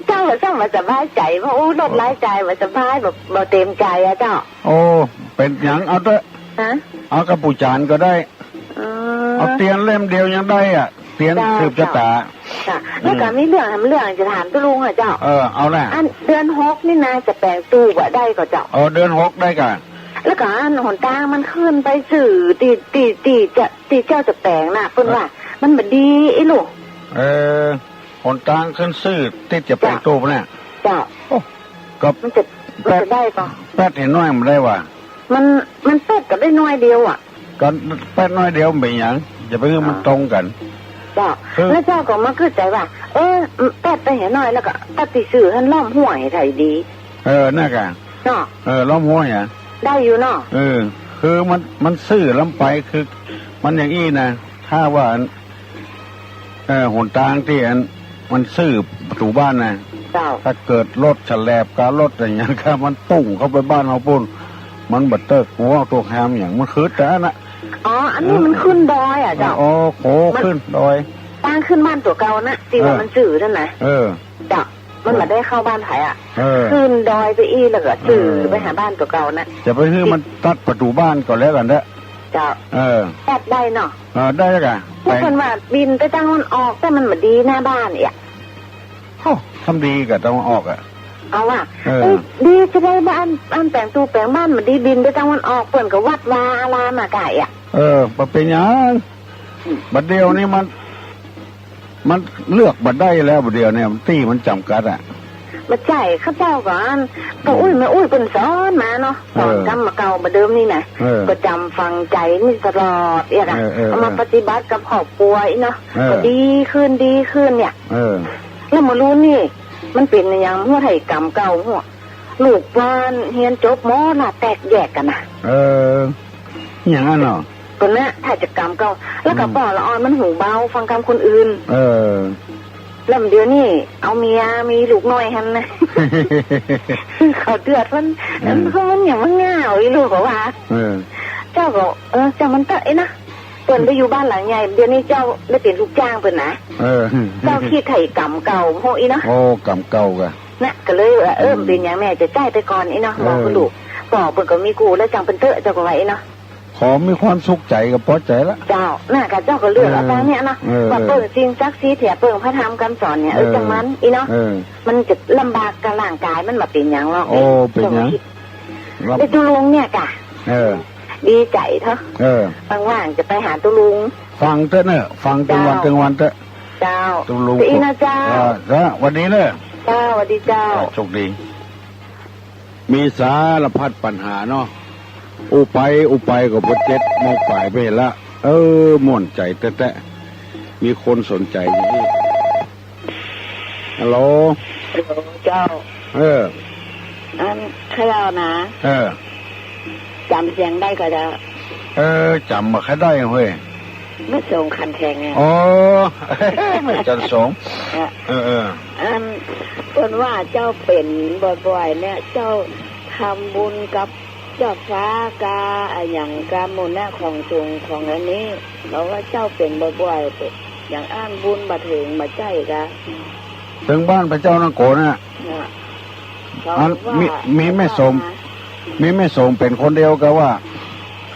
เจ้าก็ช่างบ่สบายใจ๋ เพราะอู้ ลดรายจ่ายบ่สบาย บ่ บ่เต๋มใจ๋อะเจ้า โอ้ เป๋นหยัง เอาเต๊อะ ฮะ เอาก้าปู๋จ๋ารย์ก็ได้ อืม เอาเตียนเล่มเดียวยังได้อะ เตียน เจ้า สืบจะต๋า เจ้า แล้วก็ อืม มีเรื่อง เรื่องจะถามตุ๊ลุงอะเจ้า เออ เอาแหละ อันเดือนหกนี่นะ จะแป๋งตู้บ่ได้ก่อเจ้า เออ เดือนหกได้กา แล้วก็อันหนตางมันขึ้นไปซื่อตี้ ตี้ ตี้จะ ตี้เจ้าจะแป๋งน่ะ เปิ้น เออ ว่ามันบ่ดีอี้ลูก เออ หนตางขึ้นซื่อตี้จะแป๋งตู้เนี่ย เจ้า โอ้ ก็มันจะ มันจะได้ก่อ แป๊ดเหียน้อยมันได้ว่า มัน มันแป๊ดก็ได้น้อยเดียวอะ ก็แป๊ดน้อยเดียวมันเป๋นหยัง จะไปหื้อมันตรงกั๋น เจ้า คือ แล้วเจ้าก็มาคิดใจ๋ว่า เออ แป๊ดไปเหียน้อย แล้วก็ตัดตี้ซื่อหั้นล้อมห้วยใค่ดี เออ นั่นกา เนาะ เออ ล้อมห้วยอะ ได้อยู่เนาะ เออ คือมัน มันซื่อล้ำไป คือมันอย่างอี้นะ ถ้าว่าอัน เออ หนตางตี้อัน มันซื่อประตู๋บ้านนะ เจ้า ถ้าเกิดรถฉลาบกา รถอะหยังกา มันตุ้งเข้าไปบ้านเฮาปู๊น มันบ่เต๊อะ หัวตัวแฮมอย่าง มันคือแต่อันน่ะ อ๋อ อันนี้มันขึ้นดอยอะเจ้า อ๋อ โห มัน ขึ้นดอย ตางขึ้นบ้านตั๋วเก่านะ ตี้ว่า เออ มันซื่อหั้นนะ เออ เจ้า มันบ่ได้เข้าบ้านใผอะ เออ ขึ้นดอยไปอี้ แล้วก็ซื่อ เออ ไปหาบ้านตั๋วเก่านะ จะไปหื้อมันตัดประตู๋บ้านก็แล้วกั๋นเต๊อะ เจ้า เออ ตัดได้เนาะ เออ ได้แล้วกา แล้วเปิ้นว่าบินไปตางตะวันออก แต่มันบ่ดีหน้าบ้านเอีย โอ้ ทำดีกาตะวันออกอะ เอาว่า เออ เอ้ย ดีจะได้บ้าน อันแป๋งตู้แป๋งบ้านบ่ดี บินไปตางตะวันออก เปิ้นก็วัดวาอารามอะกาเอีย เออ บ่เป๋นหยัง อืม บ่าเดี่ยวนี้มัน มันเลือกบ่ได้แล้ว บ่าเดี่ยวนี้ตี้มันจ๋ำกัดอะ บ่ใจ้ เขาเจ้าก็อัน ป้ออุ๊ยแม่อุ๊ยเปิ้นสอนมาเนาะ เออ สอนกำบ่าเก่าบ่าเดิมนี่นะ เออ ก็จ๋ำฝังใจ๋นี่ตลอดเอียดอะ เออ เออ เอามาปฏิบัติกับครอบครัวอี้เนาะ เออ ก็ดีขึ้น ดีขึ้นเนี่ย เออ แล้วเมื่อลู้นี่ มันเป๋นอะหยัง หัวไถ่ก๋รรมเก่า หัว ลูกบ้านเฮียนจบมอละแตกแยกกั๋นนะ เออ อย่างนั้นเนาะ เปิ้นนะ ถ้าจะก๋รรมเก่า แล้วก็ อืม ป้อละอ่อนมันหูเบา ฟังกำคนอื่น เออ แล้วเดี๋ยวนี้เอาเมียมีลูกน้อยหั้นนะ เขาเดือดร้อน เออ เพราะมันอย่างมันเหงาอี้ลูกก็ว่า เออ เจ้าก็ เออ เจ้ามันเต๊อะไอ้นะ เปิ้นไปอยู่บ้านหลังใหญ่ เดี๋ยวนี้เจ้าได้เป๋นลูกจ้างเปิ้นนะ เออ เจ้าคิดไถ่ก๋รรมเก่าโหอี้เนาะ โอ้ ก๋รรมเก่ากา นะ ก็เลยว่า เออ อืม เป๋นอย่างแม่จะใจ้ไปก่อนอี้เนาะ เออ บอกกับลูก ป้อเปิ้นก็มีกู้แล้ว จั่งเปิ้นเต๊อะ เจ้าก็ว่าอี้เนาะ ขอมีความสุขใจ๋ก็ปอใจ๋ละ เจ้า น่ะ ก็เจ้าก็เลือกเอา เออ ตางเนี่ยเนาะ เออ ว่าเปิ้งสิ่งศักดิ์สิทธิ์ เปิ้งพระธรรมคำสอนเนี่ย เออ เออ จั่งมันอี้เนาะ เออ มันจะลำบากกับร่างกาย มันบ่เป๋นหยังหรอก โอ้ เป๋นหยัง เจ้าก็คิด ลำ ไอ้ตุ๊ลุงเนี่ยกา เออ ดีใจ๋เถาะ เออ ว่างๆ จะไปหาตุ๊ลุง ฟังเต๊อะเน่อ ฟังตึงวัน เจ้า ตึงวันเต๊อะ เจ้า ตุ๊ลุง ไปอี้นะเจ้า เออ เจ้า หวัดดีเน่อ เจ้า หวัดดีเจ้า เออ โชคดี มีสารพัดปัญหาเนาะ อู้ไปอู้ไปก็พอเจ็ดโมงป๋ายไปหั้นละ เออ ม่วนใจ๋แต๊ๆ มีคนสนใจ๋อยู่นี่ ฮัลโหล ฮัลโหลเจ้า เออ อัน ข้าเจ้านะ เออ จ๋ำเสียงได้ก่อเจ้า เออ จ๋ำบ่ค่อยได้เว้ย แม่สงขันแข็งไง อ๋อ แม่จันสง เออ เออ เออ อัน คนว่าเจ้าเป๋นบ่อยๆ เนี่ย เจ้าทำบุญกับเจ้าฟ้า กาอะหยัง กาหมู่เนี้ย ของสูงของอันนี้ เขาว่าเจ้าเป๋นบ่อยๆ อย่างอั้นบุญบ่เถิง บ่ใจ้กา เถิงบ้านพระเจ้านังโกนน่ะ น่ะ เขา อัน ว่า มี มีแม่สม เขาว่า มีแม่สมเป๋นคนเดียวกาว่า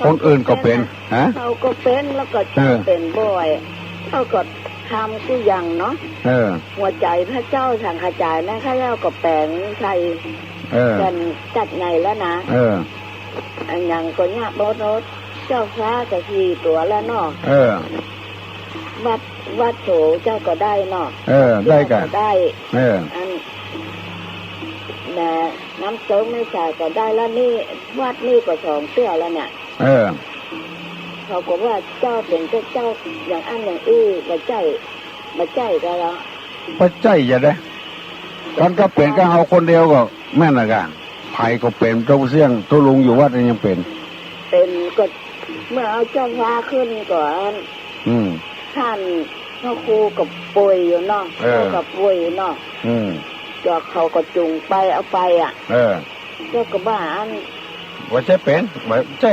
คนอื่นก็เป๋น ฮะ เขาก็เป๋น แล้วก็เจ้า เออ เป๋นบ่อย เจ้าก็ทำกู้อย่างเนาะ เออ หัวใจ๋พระเจ้าสังขจายนะ ข้าเจ้าก็แป๋งใส่ เออ แก่นจัดไงแล้วนะ เออ อะหยังก็เยียะหมด เจ้าฟ้าก็สี่ตั๋วแล้วเนาะ เออ วัด วัดโสเจ้าก็ได้เนาะ เออ ได้กา เจ้าก็ได้ เออ อัน แหม น้ำตกแม่สายก็ได้แล้วนี่ วัดนี่ก็สองเตื้อแล้วเนี่ย เออ เขาก็ว่าเจ้าเป๋นเจ้า เจ้าอย่างอั้นอย่างอี้ บ่ใจ้ บ่ใจ้กาแล้ว บ่ใจ้จะได้ กันก็เป๋นกาเฮาคนเดียวก็แม่นละกา ใผก็เป๋น ตุ๊เสี่ยงตุ๊ลุงอยู่วัดนี่ยังเป๋น เป๋นก็เมื่อเอาเจ้าฟ้าขึ้นก่อน อืม ต้านพระครูก็ป่วยอยู่เนาะ เออ เจ้าก็ป่วยอยู่เนาะ อืม เจ้าเขาก็จูงไปเอาไปอะ เออ เจ้าก็ว่าอั้น ว่าจะเป๋น ว่าจะ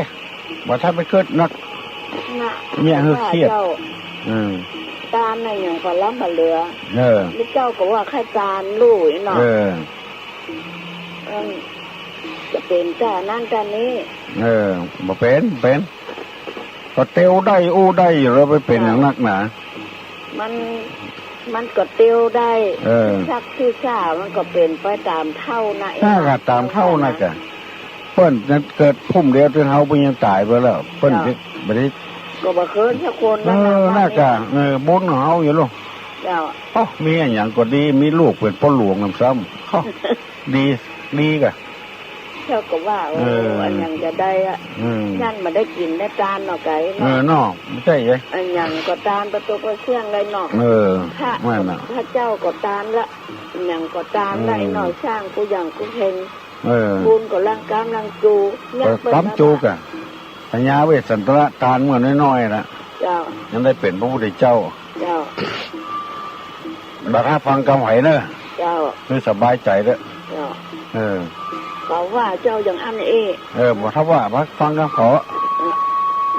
ว่าถ้าไปเกิดนัก น่ะ เนี่ย เฮ้ย ว่า เครียด เจ้า อืม ตานน่ะอย่างปะล้ำปะเหลือ เออ นี่เจ้าก็ว่าใค่ตานลู่เนาะ เออ เออ จะเป๋นจ้านั้นจ้านี้ เออ บ่เป๋น เป๋น ก็เตียวได้อู้ได้อยู่แล้ว ไปเป๋นอย่างนักหนา มัน มันก็เตียวได้ เออ สักทีสา มันก็เป๋นไปต๋ามเฒ่านะ น่าจะต๋ามเฒ่าน่ะกา เปิ้นนั้นเกิดภูมิเดียวตึงเฮา เปิ้นยังต๋ายไปแล้ว เปิ้น เจ้า บ่ได้ ก็บ่เคินสักคน เออ นั่นน่ะ น่าจะ เออ บุญของเฮาอยู่ลูก เจ้า โอ้ มีอะหยังก็ดี มีลูกเป๋นป้อหลวงนำซ้ำ โอ้ ดี ดีกา เจ้าก็ว่า โอ้ เออ อะหยังจะได้อะ อืม นั่นบ่ได้กิ๋นได้ตานเนาะไก่เนาะ เออ เนาะ บ่ใจ้เอ้ย อะหยังก็ตาน ประตูก็เสี่ยงได้เนาะ เออ พระ แม่นน่ะ พระเจ้าก็ตานละ อะหยังก็ตานได้เนาะ อืม สร้างกู้อย่างกู้เฮง เออ บุญก็ล้างก๋ามล้างจู ก็ก๋ามจูกา พญาเวสสันตระตานเมื่อน้อยๆ น่ะ เจ้า ยังได้เป๋นพระพุทธเจ้า เจ้า บ่ถ้าฟังกำไผเนอะ เจ้า คือสบายใจ๋เด้อ เจ้า เออ เขาว่าเจ้าอย่างอั้นเอ้ เออ บ่ถ้าว่า มาฟังกำเขา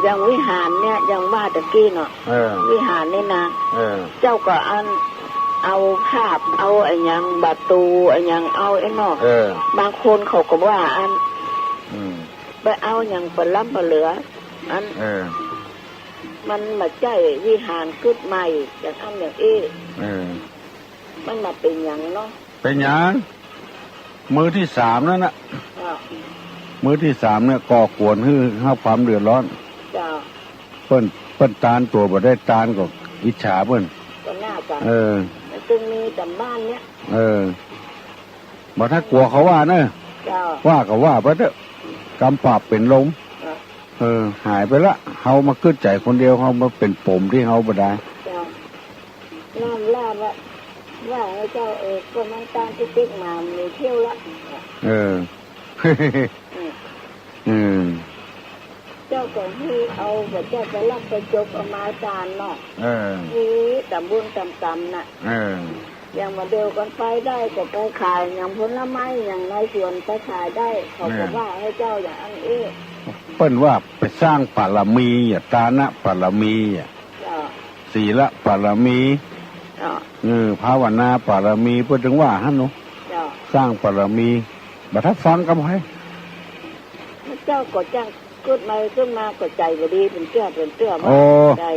อย่างวิหารเนี่ย อย่างว่าตะกี้เนาะ เออ วิหารนี่นะ เออ เจ้าก็อัน เอาภาพ เอาอะหยัง ประตู อะหยัง เอาไอ้เนาะ เออ บางคนเขาก็ว่าอัน อืม ไปเอาอะหยังปะล้ำปะเหลือ อัน เออ มันบ่ใจ้วิหารกึ๊ดใหม่ อย่างอั้นอย่างอี้ เออ มันบ่าเป๋นหยังเนาะ เป๋นหยัง มื้อตี้สามนั่นน่ะ เจ้า มื้อตี้สามเนี่ย ก่อกวนหื้อ หื้อความเดือดร้อน เจ้า เปิ้น เปิ้นตานตั๋วบ่ได้ตานก็อิจฉาเปิ้น ก็น่าจะ เออ มันจึงมีต๋ามบ้านเนี่ย เออ บ่ถ้ากลัวเขาว่าเนอะ เจ้า ว่าก็ว่าไปเต๊อะ กำปราบเป๋นลม เออ เออ หายไปละ เฮามากึ๊ดใจ๋คนเดียว เฮามาเป๋นปมตี้เฮาบ่ได้ เจ้า น้อมลาบว่า ว่าให้เจ้า เออ ก็มันตานตี้ติ๊กมา มีเที่ยวละ เออ อืม เออ เจ้าก็หื้อเอา ก็เจ้าไปลักไปจกเอามาตานเนาะ เออ มีต๋ามบุญต๋ามกรรมน่ะ เออ อย่างบ่าเดียวกั๋นไปได้ก็ไปขาย อย่างผลไม้ อย่างในสวนไปขายได้ เขาก็ เออ ว่าให้เจ้าอย่างอั้นอี้ เปิ้นว่าไปสร้างปารมีอะ ตานะปารมีอะ เจ้า ศีลปารมี เจ้า เออ ภาวนาปารมี เปิ้นจึงว่าหั้นเนาะ เจ้า สร้างปารมี บ่ถ้าฟังกำไผ เจ้าก็จ้างกึ๊ดใหม่ขึ้นมาก็ใจ๋บ่ดี เป๋นเตื้อเป๋นเตื้อ โอ้ ว่าใจ๋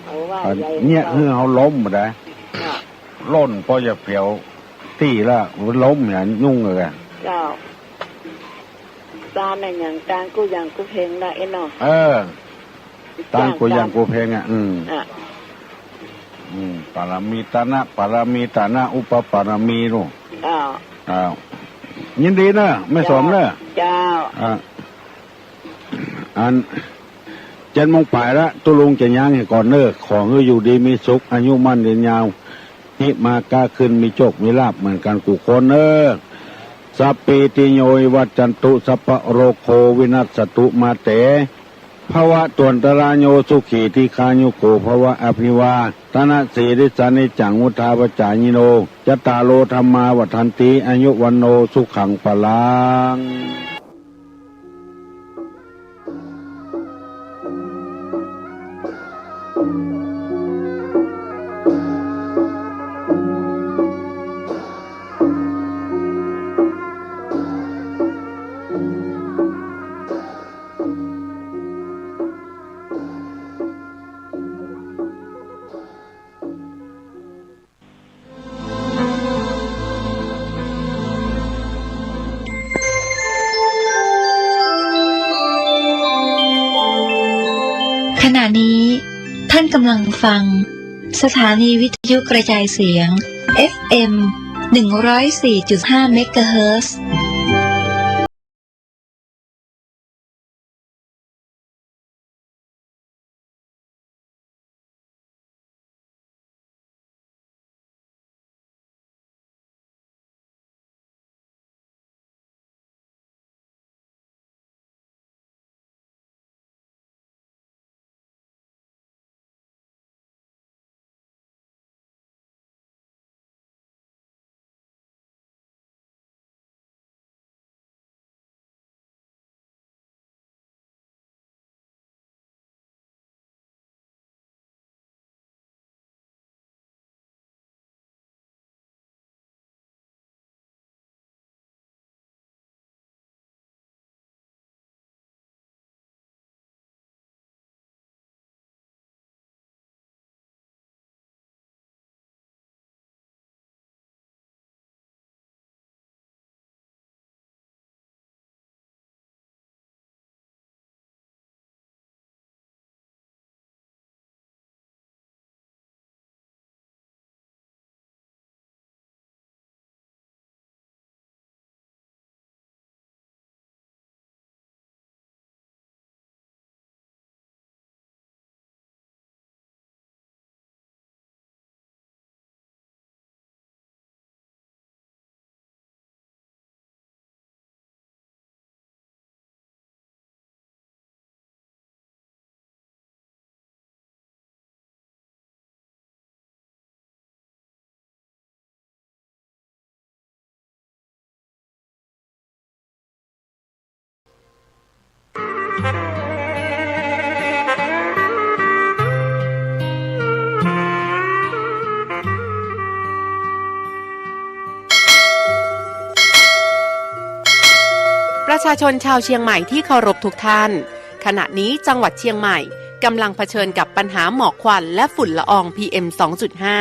เขาว่า อัน ใจ๋ เนี่ย เจ้า หื้อเฮาล้มบ่ได้ เจ้า ล้นปอจะเปียวตี้ละ ล้มเนี่ยยุ่งเลยอะ เจ้า ตานอะหยัง ตานกู้อย่างกู้เฮงละไอ้เนาะ เออ ตานกู้อย่างกู้เฮงอะ อืม อ่ะ อืม ปารมี ตานะปารมี ตานะอุปปารมีลูก อ้าว อ้าว ยินดีเนอะ แม่สมเนอะ เจ้า อ่ะ อัน เจ็ดโมงป๋ายละ ตุ๊ลุงจะย้างให้ก่อนเนอะ ขอหื้ออยู่ดีมีสุข อายุมั่นยืนยาว ฮิมาก้าขึ้น มีโจคมีลาภเหมือนกั๋นกู้คนเนอะ สัพพีติโยวิวัจจันตุ สัพพะโรโควินัสสตุ มาเต ภวะตวันตะราโย สุขี ทีฆายุโก ภวะ อภิวาทะนะสีลิสสะ นิจจัง วุฑฒาปะจายิโน จัตตาโร ธัมมา วัฑฒันติ อายุ วัณโณ สุขัง พลัง ขณะนี้ท่านกำลังฟังสถานีวิทยุกระจายเสียง เอฟเอ็ม หนึ่งร้อยสี่จุดห้า เมกะเฮิรตซ์ ประชาชนชาวเชียงใหม่ที่เคารพทุกท่าน ขณะนี้จังหวัดเชียงใหม่กำลังเผชิญกับปัญหาหมอกควันและฝุ่นละออง พีเอ็ม สองจุดห้า